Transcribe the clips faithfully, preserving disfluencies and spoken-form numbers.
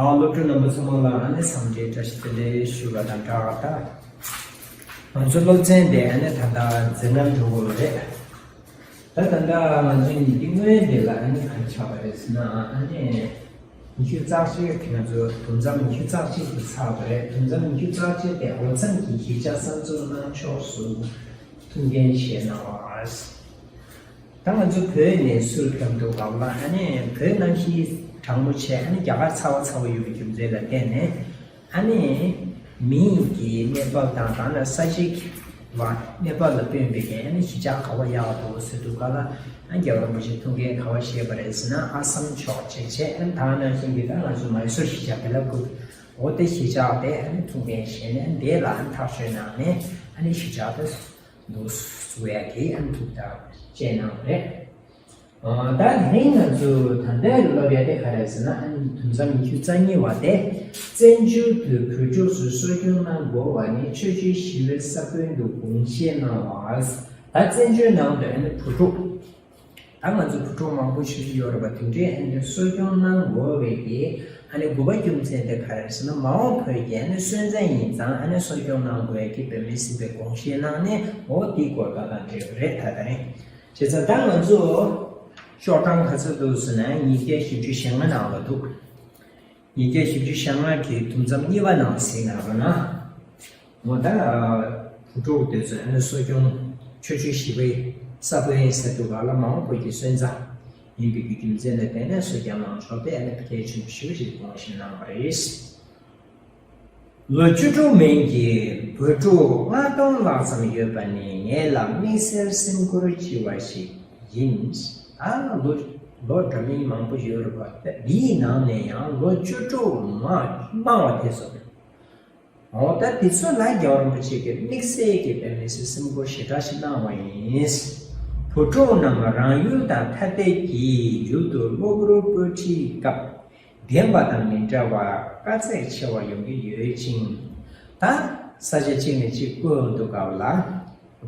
ཨ། སློབ་ཕྲུག་རྣམ་པ་ཚང་མ་ལ་ཨ་ནི་འཚམས་འདྲི་བཀྲ་ཤིས་བདེ་ལེགས་ཞུ་བ་དང་སྦྲགས། ད་ང་ཚོ་སློབ་ཚན་དེ་ཨ་ནི་ད་ལྟ་འཛིན་གྲྭ་འགྲོ་གི་རེད། ད་ད་ལྟ་ང་ཚོ་ཉིན་གཅིག་སྔོན་དེ་ལ་ཨ་ནི་ག་རེ་ཆགས་པ་རེད་ཟེར་ན། ཨ་ནི་ཉི་ཤུ་རྩ་གཅིག་ང་ཚོ་དུམ་མཚམས་ཉི་ཤུ་རྩ་གཅིག་དེ་ཚར་བ་རེད། དུམ་མཚམས་ཉི་ཤུ་རྩ་གཅིག་དེ་འོ་མཚམས་ཀྱི་གཞིས་ཆགས་གསར་འཛུགས་གནང་ཕྱོགས་སུ་ཐུགས་འགན་བཞེས་གནང་བ། ད་ང་ཚོ་བོད་ནས་ཚུར་ཕེབས་འདུག་གམ་ལ། ཨ་ནི་བོད་གནམ་གཤིས་གྲང་མོ་བྱས། ཨ་ནི་རྒྱ་གར་ཚ་བ་ཚ་བ་ཡོད་པའི་རྒྱུ་མཚན་ལ་བརྟེན་ནས། ཨ་ནི་མིའི་གནས་བབ་དང་ད་ནི་ས་གཞི་བ་གནས་བབ་ལ་བསྟུན་པའི་ཨ་ནི་གཞིས་ཆགས་ག་བ་ཡག་འདུག་ཟེར་འདུག་ག་ལ། ཨ་རྒྱལ་བ་རིན་པོ་ཆེ་ཐུགས་འགན་ག་བ་བཞེས་པ་རེད་ཟེར་ན། ཨ་སམ་ཕྱོགས་བྱས་བྱས། ཨ་ནི་ད་ནང་བཞིན་གྱི་ད་ང་ཚོ་མའི་སོར་གཞིས་ཆགས་དེ་ལ་བསྐུར། འོ་དེ་གཞིས་ཆགས་དེ་ཨ་ནི་ཐུགས་འགན་བཞེས་ནས་དེ་ལ་ཨ་ནི་ཐག་གཅོད་གནང་ནས། ཨ་ནི་གཞིས་ཆགས་དེ་འདུག་བཟོ་ཡ་གི་ཨ་ནི་ཐུགས་ཐག་བཅད་གནང་བ་རེད། ཨ། ད་དེ་རིང་ང་ཚོ་ད་ལྟའི་སློབ་ཡ་དེ་ག་རེ་ཟེར་ན། ཨ་ནི་དུམ་མཚམས་ཉི་ཤུ་རྩ་གཉིས་པ་དེ། བཙན་བྱོལ་དུ་བོད་ཕྲུག་ཚོ་གསོ་སྐྱོང་གནང་དགོས་པ་ནི་ཆོས་བརྒྱུད་ཞི་བའི་ས་ཁུལ་དུ་དགོངས་བཞེས་གནང་བ། ད་བཙན་བྱོལ་ནང་དུ་ཨ་ནི་བོད་ཕྲུག་ད་ང་ཚོ་བོད་ཕྲུག་མང་པོ་ཞིག་ཡོད་རེད་པ། དེ་འདྲའི་ཨ་ནི་གསོ་སྐྱོང་གནང་དགོས་པའི་གི་ཨ་ནི་དགོས་པ་རྒྱུ་མཚན་དེ་ག་རེ་ཟེར་ན། མ་འོངས་བོད་ཀྱི་ཨ་ནི་སོན་རྩ་ཡིན་ཙང་ཨ་ནི་གསོ་སྐྱོང་གནང་དགོས་ཀྱི་དཔེ་མི་སྲིད་པའི་དགོངས་བཞེས་གནང་ནས། འོ་དེའི་སྐོར་དང་དང་འབྲེལ་བ་རེད། ད་ད་རེད། བྱས་ཙང་ད་ང་ཚོ་ཤོག་གྲངས་ག་ཚོད་འདུག་ཟེར་ན། ཉིས་བརྒྱ་བཞི་བཅུ་ཞེ་ལྔ་ནང་ལ་འདུག་ཉིས་བརྒྱ་བཞི་བཅུ་ཞེ་ལྔ་གི་དུམ་མཚམས་གཉིས་པ་ནང་ཟིན་གནང་རོགས་གནང་། འོ་ད་བུ་ཕྲུག་དེ་ཚོ་ཨ་ནི་གསོ་སྐྱོང་ཆོས་བརྒྱུད་ཞི་བའི་ས་ཁུལ་ཡིན་ཟེར་འདུག་ག་ལ། མ་འོངས་བོད་ཀྱི་སོན་རྩ་ཡིན་པའི་རྒྱུ་མཚན་ལ་བརྟེན་ནས་གསོ་སྐྱོང་གནང་ཕྱོགས་དེ་ཨ་ནི་གལ་ཆེན་པོ་ཞེ་པོ་ཞིག་དགོངས་བཞེས་གནང་བ་རེད། ལོ་བཅུ་དྲུག་མན་གྱི་བོད་ཕྲུག་ལྔ་སྟོང་ལྷག་ཙམ་ཡོད་པ་ནི་ངེད་ལ་དམིགས་བསལ་སེམས་ཁུར་ཆེ་བ་ཞིག་ཡིན། ད་ལོ་ལོ་འདྲ་མིན་མང་པོ་ཡོད་རེད་པ། འདིའི་ནང་ནས་ཡང་ལོ་བཅུ་དྲུག་མ་མང་བ་དེ་ཚོ། འོ་ད་དེ་ཚོ་ལ་རྒྱལ་བ་རིན་པོ་ཆེ་གིས་དམིགས་བསལ་གྱི་དཔེ་མི་སྲིད་སེམས་ཁུར་ཞེ་དྲག་ཞིག་གནང་བ་ཡིན། བུ་ཕྲུག་རྣམས་རང་ཡུལ་དང་ཐ་དད་ཀྱི་ཡུལ་དུ་གློ་བུར་སྤོས་འཁྲིད་སྐབས་བདེན་པ་དང་མི་འདྲ་བར་དཀའ་ཚེགས་ཆེ་བ་ཡོང་གི་ཡོད་ཅིང་། ད་ས་ཆ་གཅིག་ནས་གཅིག་བསྐྱོད་འདུག་སྐབས་ལ།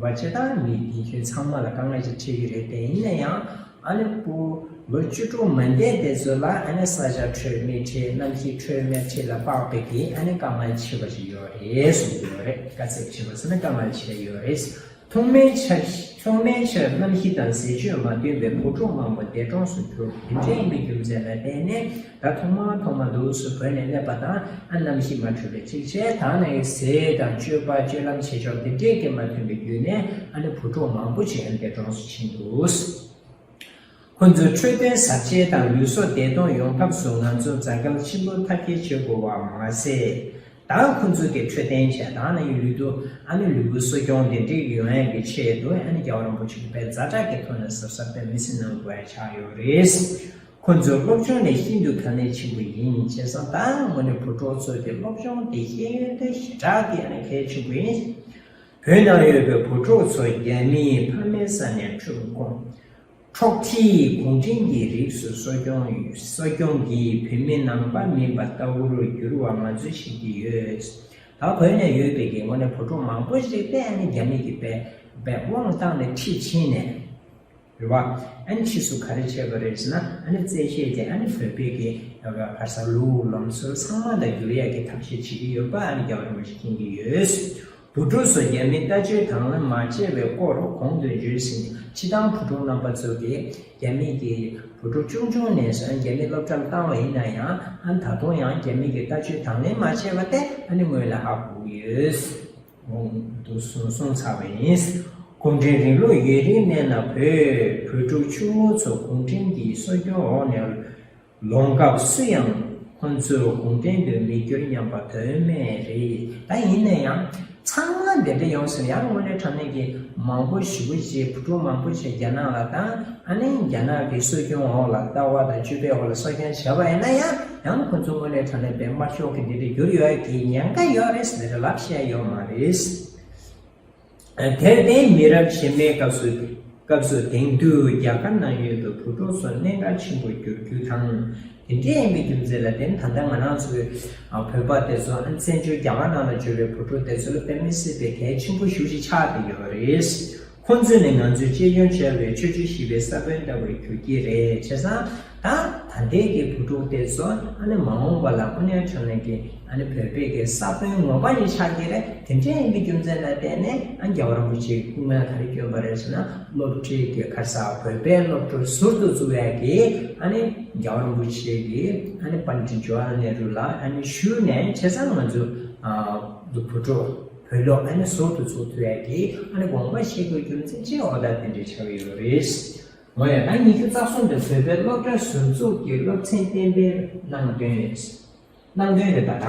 བ་ཅི་ད་མི་དེ་ཚོ་ཚང་མ་ལ་དཀའ་ངལ་ཅིག་འཕྲད་ཀྱི་རེད། དེ་ཡིན་ན་ཡང་ཨ་ནི་བུ་ལོ་བཅུ་དྲུག་མ་འདས་དེ་ཚོ་ལ་ཨ་ནི་ས་ཆ་འཕྲོད་མི་འཕྲད། གནམ་གཤིས་འཕྲོད་མི་འཕྲད་ལ་དཔག་པའི་གི་ཨ་ནི་དཀའ་ངལ་ཆེ་བ་ཞིག་ཡོད་རེད་གསུང་གི་ཡོད་རེད། དཀའ་ཚེགས་ཆེ་བ་ཟེར་ན་དཀའ་ངལ་ཆེ་ཡོད་རེད། ཐོག་མའི་ཆར་ཐོག་མའི་ཆར་གནམ་གཤིས་དང་ཟས་སྤྱོད་མ་མཐུན་པས་བུ་ཕྲུག་མང་པོ་འདས་གྲོངས་སུ་གྱུར། དེ་འདྲ་ཡིན་པའི་རྒྱུ་མཚན་ལ་བརྟེན་ནས། ད་ཐོག་མར་ཐོག་མར་འདུག་སེ་བོད་ནས་སླེབས་པ་དང་ཨ་གནམ་གཤིས་མ་འཕྲོད་པའི་གཅིག་བྱས། ད་ནི་ཟས་དང་སྤྱོད་པ་སྤྱོད་ལམ་བྱེད་ཕྱོགས་འདི་འདྲས་ཀྱིས་མ་མཐུན་པའི་བརྒྱུད་ནས་ཨ་ནི་བུ་ཕྲུག་མང་པོ་ཞིག་ཨ་ནི་འདས་གྲོངས་སུ་ཕྱིན་འདུག་ཁོ་ཚོའི་འཕྲོད་བསྟེན་གཟབ་རྒྱས་དང་ལུས་སྲོག་བདེ་ཐང་ཡོང་ཐབས་སུ་ང་ཚོ་མཛའ་འགེལ་ཆེན་པོ་མཐའ་འཁྱོལ་བྱེད་དགོས་པ་མ་ཟད། ད་ཁོ་ཚོ་གི་འཕྲོད་བསྟེན་བྱས། ད་ནི་ལུས་དུ་ཨ་ནི་ལུས་པོ་གསོ་སྐྱོང་འདི་འདྲས་ཡོང་ཡག་གི་ཆེད་དུ་ཨ་ནི་རྒྱལ་བ་རིན་པོ་ཆེ་གིས་དཔེ་ཛ་དྲག་གི་ཐོག་ནས་གཟབ་གཟབ་དཔེ་མི་སྲིད་གནང་དགོས་ཡ་ཆགས་ཡོད་རེད། ཁོ་ཚོའི་སློབ་སྦྱོང་ནི་ཤིན་ཏུ་གལ་གནད་ཆེན་པོ་ཡིན། བྱས་ཙང་ད་དངོས་གནས་བུ་ཕྲུག་ཚོ་གི་སློབ་སྦྱོང་དེ་ཤེས་ཡོན་དེ་ཞེ་དྲག་གི་ཨ་ནི་གལ་ཆེན་པོ་ཡིན། བོད་ནང་ཡོད་པའི་བུ་ཕྲུག་ཚོ་རྒྱ་མིའི་ཕ་མའི་ས་ནས་འཁྲུག་འཁོར་འཕྲོག་ཁྲིད་གུང་ཁྲན་གྱི་རིགས་སུ་གསོ་སྐྱོང་གསོ་སྐྱོང་གིས་བོད་མི་ནང་པ་མིན་པ་ལྟ་བུར་འགྱུར་བ་ང་ཚོས་ཤེས་ཀྱི་ཡོད། ད་བོད་ནས་ཡོད་པའི་གི་དངོས་གནས་བུ་ཕྲུག་མང་པོ་ཞིག་དེ་ཨ་ནི་རྒྱ་མི་གི་དཔེ་དཔེ་དབང་བཏང་ནས་ཁྲིད་ཕྱིན་ནས། རེད་བ། ཨ་ནི་ཕྱིས་སུ་ག་རེ་བྱས་པ་རེད་ཟེར་ན། ཨ་ནི་བཙན་ཤེད་དེ་ཨ་ནི་བོད་པའི་གི་ག་ས་ལུགས་ལམ་སྲོལ་ཚང་མ་ལ་འགྱུར་ཡག་གི་ཐབས་ཤེས་བྱེད་ཀྱི་ཡོད་པ་ཨ་ནི་རྒྱལ་བ་རིན་པོ་ཆེས་མཁྱེན་གྱི་ཡོད། བུ་ཕྲུག་ཚོ་རྒྱ་མིས་ལྟ་སྤྱོད་དང་ལེན་མ་བྱས་པའི་སྐོར་གོང་དུ་བརྗོད་ཟིན། སྤྱིར་བཏང་བུ་ཕྲུག་རྣམ་པ་ཚོ་གིས་རྒྱ་མི་གི་བུ་ཕྲུག་ཆུང་ཆུང་ནས་བཟུང་རྒྱ་མིའི་སློབ་གྲྭར་བཏང་བ་ཡིན་ན་ཡང་། ཨ་ནི་ད་དུང་ཡང་རྒྱ་མི་གི་ལྟ་སྤྱོད་དང་ལེན་མ་བྱས་པ་དེ་ཨ་ནི་སྔོན་ལ་ཧ་གོ་གི་ཡོད། འོང་དུ་སོང་སོང་ཚར་བ་ཡིན། གུང་ཁྲན་རིང་ལུགས་ཡུན་རིང་གནས་ན་བོད་བོད་ཕྲུག་ཆུང་ངུ་ཚོ་གུང་ཁྲན་གྱི་གསོ་སྐྱོང་འོག་ནས་ལོངས་སྐབས་སུ་ཡང་ཁོ་ཚོས་གུང་ཁྲན་དུ་མི་འགྱུར་སྙམ་པ་དོན་མེད་རེད། ད་ཡིན་ན་ཡང་ཚང་མ་འདི་འདྲ་ཡོང་ཟེར་ཡང་དངོས་གནས་དྲང་གནས་ཀྱི་མང་པོ་ཞེ་པོ་ཅིག་བུ་ཕྲུག་མང་པོ་ཞིག་རྒྱ་ནག་ལ་བཏང་། ཨ་ནི་རྒྱ་ནག་གི་གསོ་སྐྱོང་འོག་ལ་ལྟ་བ་དང་སྤྱོད་པའི་འོག་ལ་གསོ་སྐྱོང་བྱས་པ་ཡིན་ན་ཡང་ཡང་ཁོ་ཚོ་དངོས་གནས་དྲང་གནས་དཔེ་དམར་ཤོག་གི་འདི་འདྲ་འགྱུར་ཡོད་ཀྱི་ཉེན་ཁ་ཡོད་རེད་ཟེར་ལབ་ཤེས་ཡོད་མ་རེད། དེར་བརྟེན་མི་རབས་རྗེས་མའི་སྐབས་སུ་སྐབས་སུ་དེང་དུས་རྒྱ་གར་ནང་ཡོད་པའི་བུ་ཕྲུག་ཚོ་གནད་འགག་ཆེན་པོ་གྱུར་རྒྱུ་དང་། དེ་འདྲའི་ཡིན་པའི་རྒྱུ་མཚན་ལ་བརྟེན་ད་ལྟ་ང་རང་ཚོའི་བོད་པ་དེ་ཚོ་ཨ་བཙན་བྱོལ་རྒྱ་གར་ནང་ལ་འབྱོར་བའི་བུ་ཕྲུག་དེ་ཚོ་ལ་དཔེ་མི་སྲིད་པའི་གལ་ཆེན་པོ་ཞེ་པོ་ཅིག་ཆགས་བསྡད་ཡོད་རེད། ཁོང་ཚོས་ནི་ང་ཚོས་གཅེས་སྐྱོང་བྱ་བའི་ཆོས་སྤྱོད་ཞིག་པའི་ས་བོན་ལྟ་བུར་གྱུར་གྱི་རེད། བྱས་ཙང་ད་ད་ལྟའི་གི་བུ་ཕྲུག་དེ་ཚོ་ཨ་ནི་མ་འོངས་པ་ལ་དངོས་གནས་དྲང་གནས་ཀྱི་ཨ་ནི་བོད་པའི་གི་ས་བོན་ངོ་མ་ཞིག་ཆགས་ཀྱི་རེད། དེ་འདྲའི་ཡིན་པའི་རྒྱུ་མཚན་ལ་བརྟེན་ནས་ཨ་རྒྱལ་བ་རིན་པོ་ཆེའི་སྐུ་ངལ་ག་རེ་བསྐྱོན་པ་རེད་ཟེར་ན། སློབ་གྲྭའི་གི་ག་རེ་ཟེར་བོད་པའི་སློབ་གྲྭ་ཟུར་དུ་བཙུགས་ཡག་གི་ཨ་ནི་རྒྱལ་བ་རིན་པོ་ཆེ་གི་ཨ་ནི་པཎྜི་ཏ་ཇོ་ཝར་ལལ་ནེ་རུ་ལ་ཨ་ནི་ཞུས་ནས། བྱས་ཙང་ང་ཚོ་ཨ་བུ་ཕྲུག་བོད་སློབ་ཨ་ནི་ཟུར་དུ་བཙུགས་ཐུབ་ཡག་གི་ཨ་ནི་དགོངས་པ་བཞེས་དགོས་རྒྱུ་མཚན་ཅིག་འོ་ད་དེ་འདྲའི་ཆགས་ཡོད་རེད། འོ་ཡ། ད་ཉི་ཤུ་རྩ་གསུམ་དེ་བོད་པའི་སློབ་གྲྭ་ཟུར་འཛུགས་ཀྱི་སློབ་ཚན་གཏན་འབེབས་གནང་དོན་རེད། གནང་དོན་རེད་ད། ད་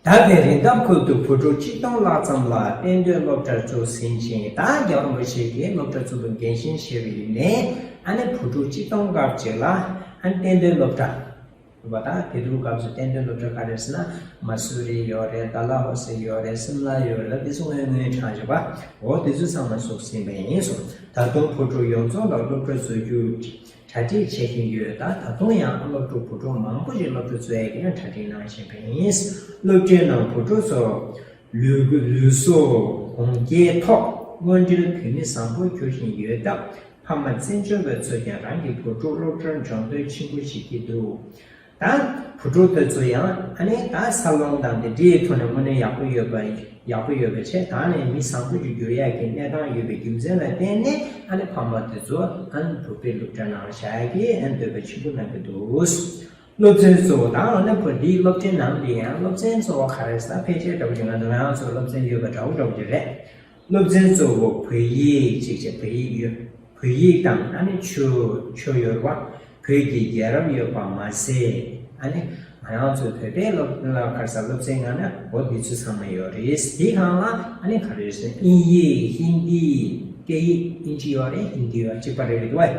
ད་ལྟའི་རིང་ལྟ་བུ་ཁུལ་དུ་བུ་ཕྲུག་གཅིག་སྟོང་ལྷག་ཙམ་ལ་གཏན་སྡོད་སློབ་གྲྭར་བཙུགས་ཟིན་ཅིང་། ད་རྒྱལ་བ་རིན་པོ་ཆེ་གིས་སློབ་གྲྭ་བཙུགས་པའི་འགན་བཞེས་བཞེས་པ་ཡིན་ནའི་ཨ་ནི་བུ་ཕྲུག་གཅིག་སྟོང་སྐབས་གཅིག་ལ་ཨ་ནི་གཏན་སྡོད་སློབ་གྲྭ། རེད་པ། ད་དེ་དུས་སྐབས་སུ་གཏན་སྡོད་སློབ་གྲྭ་ག་རེ་ཟེར་ན། མ་སུ་རི་ཡོད་རེད། ཏཱ་ལ་ཧོ་སི་ཡོད་རེད། སིམ་ལ་ཡོད་རེད། ད་དེ་ཚོ་སྔོན་སྔོན་གྲས་རེད་པ། འོ་དེ་ཚོ་ཚང་མ་བཙུགས་ཟིན་པ་ཡིན་གསུངས། ད་དུང་བུ་ཕྲུག་ཡོངས་རྫོགས་ལ་སློབ་གྲྭ་བཙུགས་རྒྱུ་གྲ་སྒྲིག་བྱེད་བཞིན་ཡོད། ད་ད་དུང་ཡང་སློབ་ཕྲུག་བུ་ཕྲུག་མང་པོ་ཞིག་སློབ་གྲྭ་བཙུགས་ཡག་གི་ཡང་གྲ་སྒྲིག་གནང་བཞིན་པ་ཡིན། སློབ་གྲྭའི་ནང་བུ་ཕྲུག་ཚོ་ལུས་ལུས་གསོ་གོང་འཕེལ་ཐོག་དངོས་འབྲེལ་བོད་མི་བཟང་པོར་གྱུར་བཞིན་ཡོད་སྟབས། ཕ་མ་བཙན་བྱོལ་བ་ཚོས་ཀྱང་རང་གི་བུ་ཕྲུག་སློབ་གྲྭར་འཇོག་འདོད་ཆེན་པོ་བྱེད་ཀྱི་འདུག་ད་བུ་ཕྲུག་དེ་ཚོ་ཡང་ཨ་ནི་ད་འཚར་ལོངས་དང་དེ་འདྲའི་ཐོག་ནས་དངོས་གནས་ཡག་པོ་ཡོད་པ་ཡག་པོ་ཡོད་པ་བྱས། ད་ནས་མི་བཟང་པོ་ཞིག་འགྱུར་ཡག་གི་གནས་སྟངས་ཡོད་པའི་རྒྱུ་མཚན་ལ་བརྟེན་ནས་ཨ་ནི་ཕ་མ་དེ་ཚོ་ཨ་ནི་བོད་པའི་སློབ་གྲྭ་ནང་བཞག་ཡག་གི་ཨ་ནི་འདོད་པ་ཆེན་པོ་གནང་གི་འདུག་སློབ་ཚན་གཙོ་བོ་དང་ཨ་ནི་བོད་འདིའི་སློབ་གྲྭའི་ནང་ལ་ཡང་སློབ་ཚན་གཙོ་བོ་ག་རེ་ཟེར་ན། ཕལ་ཆེར་འདྲ་པོ་ཅིག་ང་ཚོ་ང་རང་ཚོ་སློབ་ཚན་ཡོད་པ་འདྲ་པོ་འདྲ་པོ་ཅིག་རེད། སློབ་ཚན་གཙོ་བོ་བོད་ཡིག་ཅིག་བྱས། བོད་ཡིག་ཡོད། བོད་ཡིག་དང་ཨ་ནི་ཆོས་ཆོས་ཡོད་པ། བོད་ཀྱི་རྒྱལ་རབས་ཡོད་པ་མ་ཟད། ཨ་ནི་ང་རང་ཚོའི་བོད་པའི་སློབ་ལ་ག་རེ་ཟེར་སློབ་ཚན་ནང་ན་འོ་འདི་ཚོ་ཚང་མ་ཡོད་རེད། དེའི་སྒང་ལ་ཨ་ནི་ག་རེ་ཟེར་དབྱིན་ཡིག་ཧིན་དི་སྐད་ཡིག་དབྱིན་ཇི་ཡོད་རེད། ཧིན་དི་ཡོད་གཅིག་པ་རེད་འདུག་བ།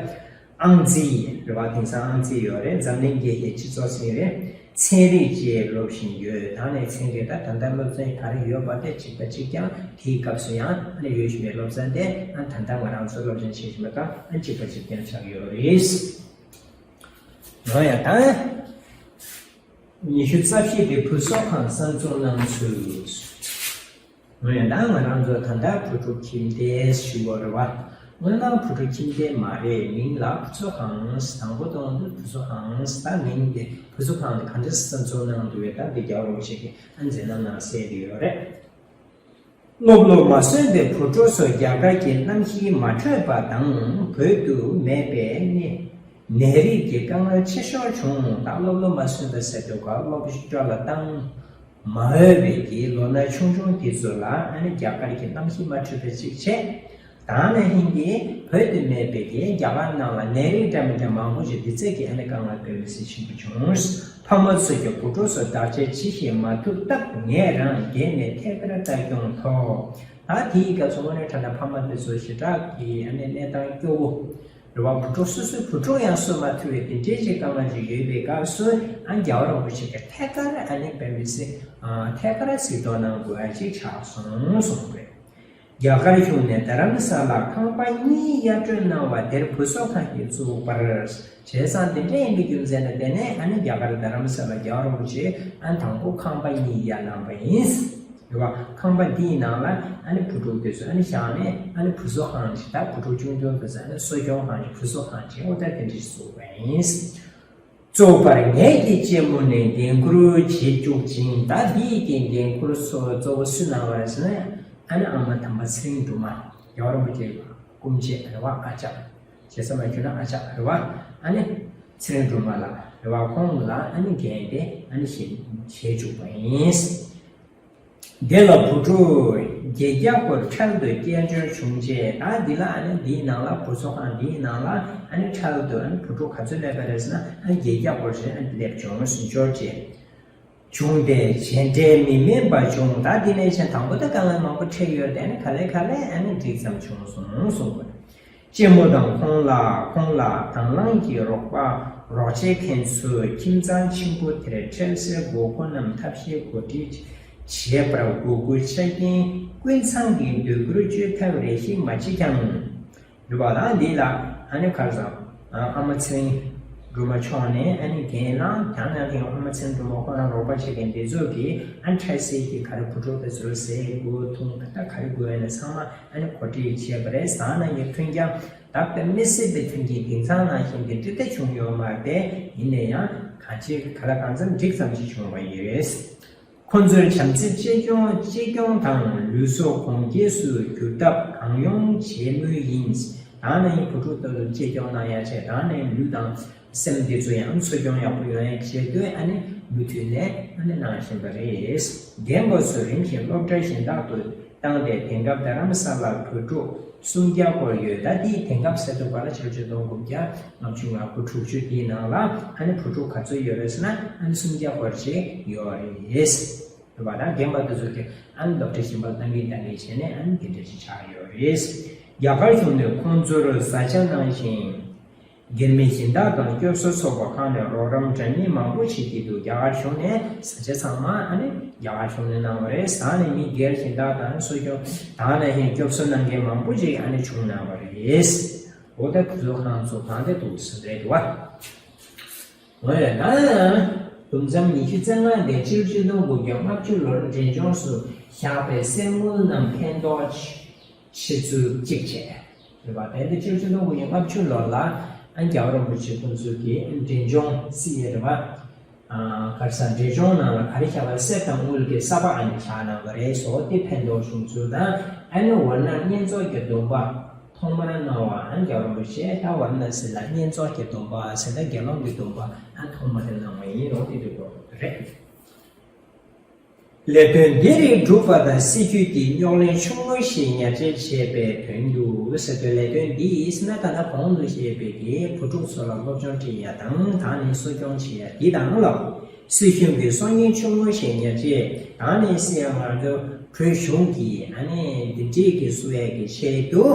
ཨང་རྩིས་རེད་བ། དེང་སང་ཨང་རྩིས་ཡོད་རེད། འཛམ་གླིང་རྒྱལ་ཁའི་སྤྱི་ཚོགས་ཟིན་རེད། ཚན་རིག་བཅས་སློབ་བཞིན་ཡོད། ད་ནས་ཚན་རིག་ད་ད་ལྟ་སློབ་ཚན་ག་རེ་ཡོད་པ་དེ་གཅིག་པ་གཅིག་རྐྱང་། དེའི་སྐབས་སུ་ཡང་ཨ་ནི་ཡོད་བཞིན་པའི་སློབ་ཚན་དེ་ཨ་ད་ལྟ་ང་རང་ཚོ་སློབ་ཚན་བྱེད་བཞིན་པ་དང་ཨ་གཅིག་པ་གཅིག་རྐྱང་ཆགས་ཡོད་རེད། ཡང་ཡང་ད་ཉི་ཤུ་རྩ་བཞི་དེ་བུ་གསོ་ཁང་གསར་འཛུགས་གནང་ཚུལ། འོན་ཏེ་ང་རང་ཚོ་ད་ལྟ་བུ་ཕྲུག་ཁྱིམ་སྡེ་ཞུ་བ་རེད་བ། སྔོན་མ་བུ་ཕྲུག་ཁྱིམ་སྡེ་མ་རེད། མིང་ལ་བུ་གསོ་ཁང་། དང་པོ་དང་དུ་བུ་གསོ་ཁང་། ད་མིང་དེ་བུ་གསོ་ཁང་དེ་ག་འདྲ་གསར་འཛུགས་གནང་འདུག་བས། ད་འདི་རྒྱལ་བ་རིན་པོ་ཆེ་གིས་ཨ་མཛད་རྣམ་གནང་གསལ་དེ་ཡོད་རེད། སློབ་ལོ་མ་སོན་པའི་བུ་ཕྲུག་ཚོ་རྒྱ་གར་གྱི་གནམ་གཤིས་མ་འཕྲོད་པ་དང་བོད་དུ་མེད་པའི་ནད་ནད་རིགས་ཀྱི་དཀའ་ངལ་ཆེ་ཤོས་བྱུང་། ད་སློབ་ལོ་མ་སོན་པ་ཟེར་དུས་སྐབས་སློབ་གྲྭ་ལ་བཏང་མ་འོས་པའི་གི་ལོ་ན་ཆུང་ཆུང་དེ་ཚོ་ལ་ཨ་ནི་རྒྱ་གར་གྱི་གནམ་གཤིས་མ་འཕྲོད་པ་གཅིག་བྱས། ད་ནི་ཧིན་གྱིས་བོད་དུ་མེད་པའི་གི་རྒྱ་གར་ནང་ལ་ནད་རིགས་འདྲ་མི་འདྲ་མང་པོ་ཞིག་འདི་ཚད་ཀྱི་ཨ་ནི་དཀའ་ངལ་དཔེ་མི་སྲིད་ཆེན་པོ་བྱུང་། ཕ་མ་ཚོས་ཀྱང་བུ་ཕྲུག་ཚོ་བདག་གཅེས་བྱེད་ཤེས་མ་ཐུབ་སྟབས་ངས་རང་སྒེར་ནས་ཐད་ཀར་ལྟ་སྐྱོང་ཐོག་ད་དེའི་སྐབས་སུ་དངོས་གནས་དྲང་གནས་ཕ་མ་དེ་ཚོ་ཞེ་དྲག་གི་ཨ་ནི་གནས་སྟངས་སྐྱོ་བོ་རེད་བ། བུ་ཕྲུག་སོ་སོའི་བུ་ཕྲུག་ཡང་གསོ་མ་ཐུབ་པའི་དེ་འདྲའི་ཅིག་དཀའ་ངལ་ཅིག་ཡོད་པའི་སྐབས་སུ་ཨ་རྒྱལ་བ་རིན་པོ་ཆེ་གིས་ཐད་ཀར་ཨ་ནི་དཔེ་མི་སྲིད་ཐད་ཀར་གཟིགས་རྟོག་གནང་དགོས་ཡ་ཅིག་ཆགས་སོང་གསུངས་པ་རེད། རྒྱ་གར་གཞུང་ནས་རྡ་རམ་ས་ལར་ཁང་པ་གཉིས་གཡར་སྤྲོད་གནང་བ་དེར་བུ་གསོ་ཁང་ཞིག་བཙུགས་པར། བྱས་ཙང་དེ་འདྲ་ཡིན་པའི་རྒྱུ་མཚན་ལ་བརྟེན་ནས་ཨ་ནི་རྒྱ་གར་རྡ་རམ་ས་ལར་རྒྱལ་བ་རིན་པོ་ཆེས་ཨ་ནི་དང་པོ་ཁང་པ་གཉིས་གཡར་གནང་བ་ཡིན། རེད་བ། ཁང་པ་འདིའི་ནང་ལ་ཨ་ནི་བུ་ཕྲུག་དེ་ཚོ་ཨ་ནི་བཞག་ནས་ཨ་ནི་བུ་གསོ་ཁང་ཞིག་དང་བུ་ཕྲུག་ཆུང་ཆུང་དེ་ཚོ་ཨ་ནི་གསོ་སྐྱོང་ཁང་ཞིག་བུ་གསོ་ཁང་ཞིག་འོ་ད་དེ་འདྲ་ཞིག་བཙུགས་པ་ཡིན། བཙུགས་པར་ངེད་ཀྱི་གཅེན་མོ་ནས་འགན་འཁུར་བྱེད་བཅུག་ཅིང་། ད་འདིའི་གི་འགན་འཁུར་ཚོ་གཙོ་བོ་སུས་གནང་བ་རེད་ཟེར་ན། ཨ་ནི་ཨ་མ་དམ་པ་ཚེ་རིང་སྒྲོལ་མ། རྒྱལ་བ་རིན་པོ་ཆེའི་སྐུ་མཆེད་རེད་བ། ཨ་ཅག་བྱས་ཙང་མ་གྱུར་ན་ཨ་ཅག་རེད་བ། ཨ་ནི་ཚེ་རིང་སྒྲོལ་མ་ལགས་རེད་བ། ཁོང་ལ་ཨ་ནི་འགན་དེ་ཨ་ནི་བཞེས་བཞེས་བཅུག་པ་ཡིན། དེ་ལ་བུ་ཕྲུག་བརྒྱད་བརྒྱ་སྐོར་འཕྲལ་དུ་སྐྱེལ་འབྱོར་བྱུང་རྗེས། ད་འདི་ལ་ཨ་ནི་འདིའི་ནང་ལ་བུ་གསོ་ཁང་འདིའི་ནང་ལ་ཨ་ནི་འཕྲལ་དུ་ཨ་ནི་བུ་ཕྲུག་ག་ཚོད་སླེབས་པ་རེད་ཟེར་ན། ཨ་ནི་བརྒྱད་བརྒྱ་སྐོར་ཞིག་ཨ་ནི་སླེབས་བྱུང་ཟིན་འབྱོར་རྗེས། བྱུང་སྟེ་བྱས་འབྲས་མི་དམན་པ་བྱུང་། ད་འདི་ནས་བྱས་དང་པོ་ད་དཀའ་ངལ་མང་པོ་འཕྲད་ཡོད་རེད། ཨ་ནི་ག་ལེ་ག་ལེ་ཨ་ནི་འགྲིག་ཙམ་བྱུང་སོང་གསུངས་པ་རེད། གཅེན་མོ་དང་ཁོང་ལ་ཁོང་ལ་དང་བླངས་ཀྱིས་རོགས་པ་རོགས་བྱེད་མཁན་ཚོས་ཁྱིམ་ཚང་ཆེན་པོ་དེར་འཕྲལ་སེལ་དགོས་མཁོ་རྣམས་ཐབས་ཤེས་གོ་སྒྲིག་བྱེད་པར་དགོས་མཁོའི་ཆ་རྐྱེན་ཀུན་ཚང་གི་འདོད་རྒུར་བཅོས་ཐབས་རེ་ཞིག་མ་བྱེད་ཀྱང་། རེད་བ། ད་འདི་ལ་ཨ་ནི་ག་རེ་ཟེར། ཨ་མ་ཚེ་རིང་ སྒྲོལ་མ་མཆོག་ནས་ཨ་ནི་རྒན་ལགས་ཀྱང་ཡང་དེ་ཡང་དབུ་མ་ཚེ་རིང་སྒྲོལ་མ་ཁོ་རང་རོགས་པ་བྱེད་མཁན་དེ་ཚོ་གིས་ཨ་ནི་འཕྲལ་སེལ་གྱི་ག་རེ་བུ་ཕྲུག་དེ་ཚོར་ཟས་དགོས་འཐུང་ད་ལྟ་ག་རེ་དགོས་ཡོད་ན་ཚང་མ་ཨ་ནི་གོ་སྒྲིག་བྱས་པ་རེད། ཟ་ན་ཡི་མཐུན་རྐྱེན་ད་དཔེ་མི་སྲིད་པའི་མཐུན་རྐྱེན་དེང་སང་ནང་བཞིན་གྱི་འདི་ལྟ་བྱུང་ཡོད་མ་རེད་དེ། ཡིན་ན་ཡང་གང་ཅི་ག་ལ་གང་འཚམ་འགྲིག་ཙམ་ཞིག་བྱུང་བ་ཡིན་རེད། ཁོ་ཚོར་བྱམས་བརྩེ་གཅེས་སྐྱོང་གཅེས་སྐྱོང་དང་ལུས་སྲོག་གོང་འཕེལ་སུ་འགྱུར་ཐབས་གང་ཡོང་བྱེད་མུས་ཡིན། ད་ནི་བུ་ཕྲུག་ཚོ་ལ་གཅེས་སྐྱོང་གནང་ཡ་ཆེད་ད་ནི་ལུས་དང་སེམས་འདི་ཚོ་ཡང་འཚོ་སྐྱོང་ཡག་པོ་ཡོང་ཡ་ཆེད་དུ་ཨ་ནི་མུ་མཐུད་ནས་ཨ་ནི་གནང་བཞིན་པ་རེད། རྒན་པ་ཚོ་རིམ་བཞིན་སློབ་གྲྭ་གཞན་དག་ཏུ་བཏང་སྟེ་དེང་སྐབས་རྡ་རམ་ས་ལར་བོད་ཕྲུག་སུམ་བརྒྱ་སྐོར་ཡོད། ད་དེའི་དེང་སྐབས་ཟེར་དུས་བར་ཆབ་ཆ་གཏོང་དགོས་རྒྱ། ལྔ་བཅུ་ང་དགུ་དྲུག་ཅུ་དེའི་ནང་ལ་ཨ་ནི་བུ་ཕྲུག་ག་ཚོད་ཡོད་རེད་ཟེར་ན་ཨ་ནི་སུམ་བརྒྱ་བར་ཅིག་ཡོད་རེད། རེད་པ། ད་རྒན་པ་དེ་ཚོ་གི་ཨ་ནི་སློབ་གྲྭ་གཞན་པར་བཏང་གིན་བཏང་གིན་བྱས་ནས་ཨ་ནི་དེ་འདྲ་ཞིག་ཆགས་ཡོད་རེད། རྒྱ་གར་གཞུང་ནས་ཁོང་ཚོར་བཟའ་བཅའ་གནང་ཞིང་། སྒེར་མི་སྦྱིན་བདག་དང་སྐྱོབ་གསོ་ཚོགས་པ་ཁག་ནས་རོགས་རམ་འདྲ་མིན་མང་པོ་བྱེད་ཀྱི་འདུག་རྒྱ་གར་གཞུང་ནས་བཟའ་བཅའ་ཚང་མ་ཨ་ནི་རྒྱ་གར་གཞུང་ནས་གནང་བ་རེད། ཟ་ནས་མི་སྒེར་སྦྱིན་བདག་དང་གསོ་སྐྱོང་དང་ནང་བཞིན་སྐྱོབ་གསོ་གནང་མཁན་མང་པོ་ཅིག་ཨ་ནི་བྱུང་གནང་བ་རེད། འོ་ད་དེ་ཚོ་ཁང་ཚོ་གང་དེ་འདུག་ཟེར་རེད་འདུག་བ། འོ་ཡ་ད། དུམ་མཚམས་ཉི་ཤུ་རྩ་ལྔ་ནས་ཕྱི་ལོ་ཆིག་སྟོང་དགུ་བརྒྱ་ལྔ་བཅུ་ལོར་འབྲས་ལྗོངས་སུ་བཞག་པའི་གསེར་དངུལ་རྣམས་ཕན་ཐོགས་ཆེ་ཚུལ་གཅིག་བྱས། རེད་པ། དེ་ནས་ཕྱི་ལོ་ཆིག་སྟོང་དགུ་བརྒྱ་ལྔ་བཅུ་ལོར་ལ་ཨ་རྒྱལ་བ་རིན་པོ་ཆེ་ཁོང་ཚོས་ཀྱིས་འབྲས་ལྗོངས་སྲིད་ཡས་རེད་པ། གར་ས་འབྲས་ལྗོངས་ནང་ལ་ག་རེ་བཞག་པ་གསེར་དང་དངུལ་གྱི་ས་ཕག་ཨ་ནི་བཞག་གནང་བ་རེད། བཟོ་དེ་ཕན་ཐོགས་བྱུང་ཚུལ་དང་ཨ་ནི་ཝར་ན་བསྙེན་རྫོགས་ཀྱི་སྡོམ་པ་ཐོག་མར་གནང་བ་ཨ་རྒྱལ་བ་རིན་པོ་ཆེ་ད་ཝར་ན་སི་ལ་བསྙེན་རྫོགས་ཀྱི་སྡོམ་པ་ཟེར་ན་དགེ་སློང་གི་སྡོམ་པ་ཨ་ཐོག་མ་དེ་གནང་བ་ཡིན་རོགས་དེ་འདྲ་གོ་རེད། ལས་དོན་འདི་རིགས་སྒྲུབ་པ་དང་སྲིད་ཇུས་ཀྱི་རྙོག་གླེང་ཆུང་ངུ་ཞིག་ཉར་འཇོག་བྱེད་པའི་དོན་དུ་ཟེར་དུས་ལས་དོན་འདི་ཡིས་ན་ད་ལྟ་གོང་དུ་བཤད་པའི་གི་བུ་ཕྲུག་ཚོ་ལ་སློབ་སྦྱོང་སྤྲད་ཡ་དང་དང་ནི་གསོ་སྐྱོང་བྱེད་ཡ་འདི་དང་ལ། སྲིད་གཞུང་གི་སྲོག་ཉེན་ཆུང་ངུ་ཞིག་ཉར་འཇོག་དང་ནི་སྲིད་ཡ་ང་ཚོ་བོད་གཞུང་གིས་ཨ་ནི་འདི་འདྲས་ཀྱི་གསོ་ཡ་གི་ཆེད་དུ།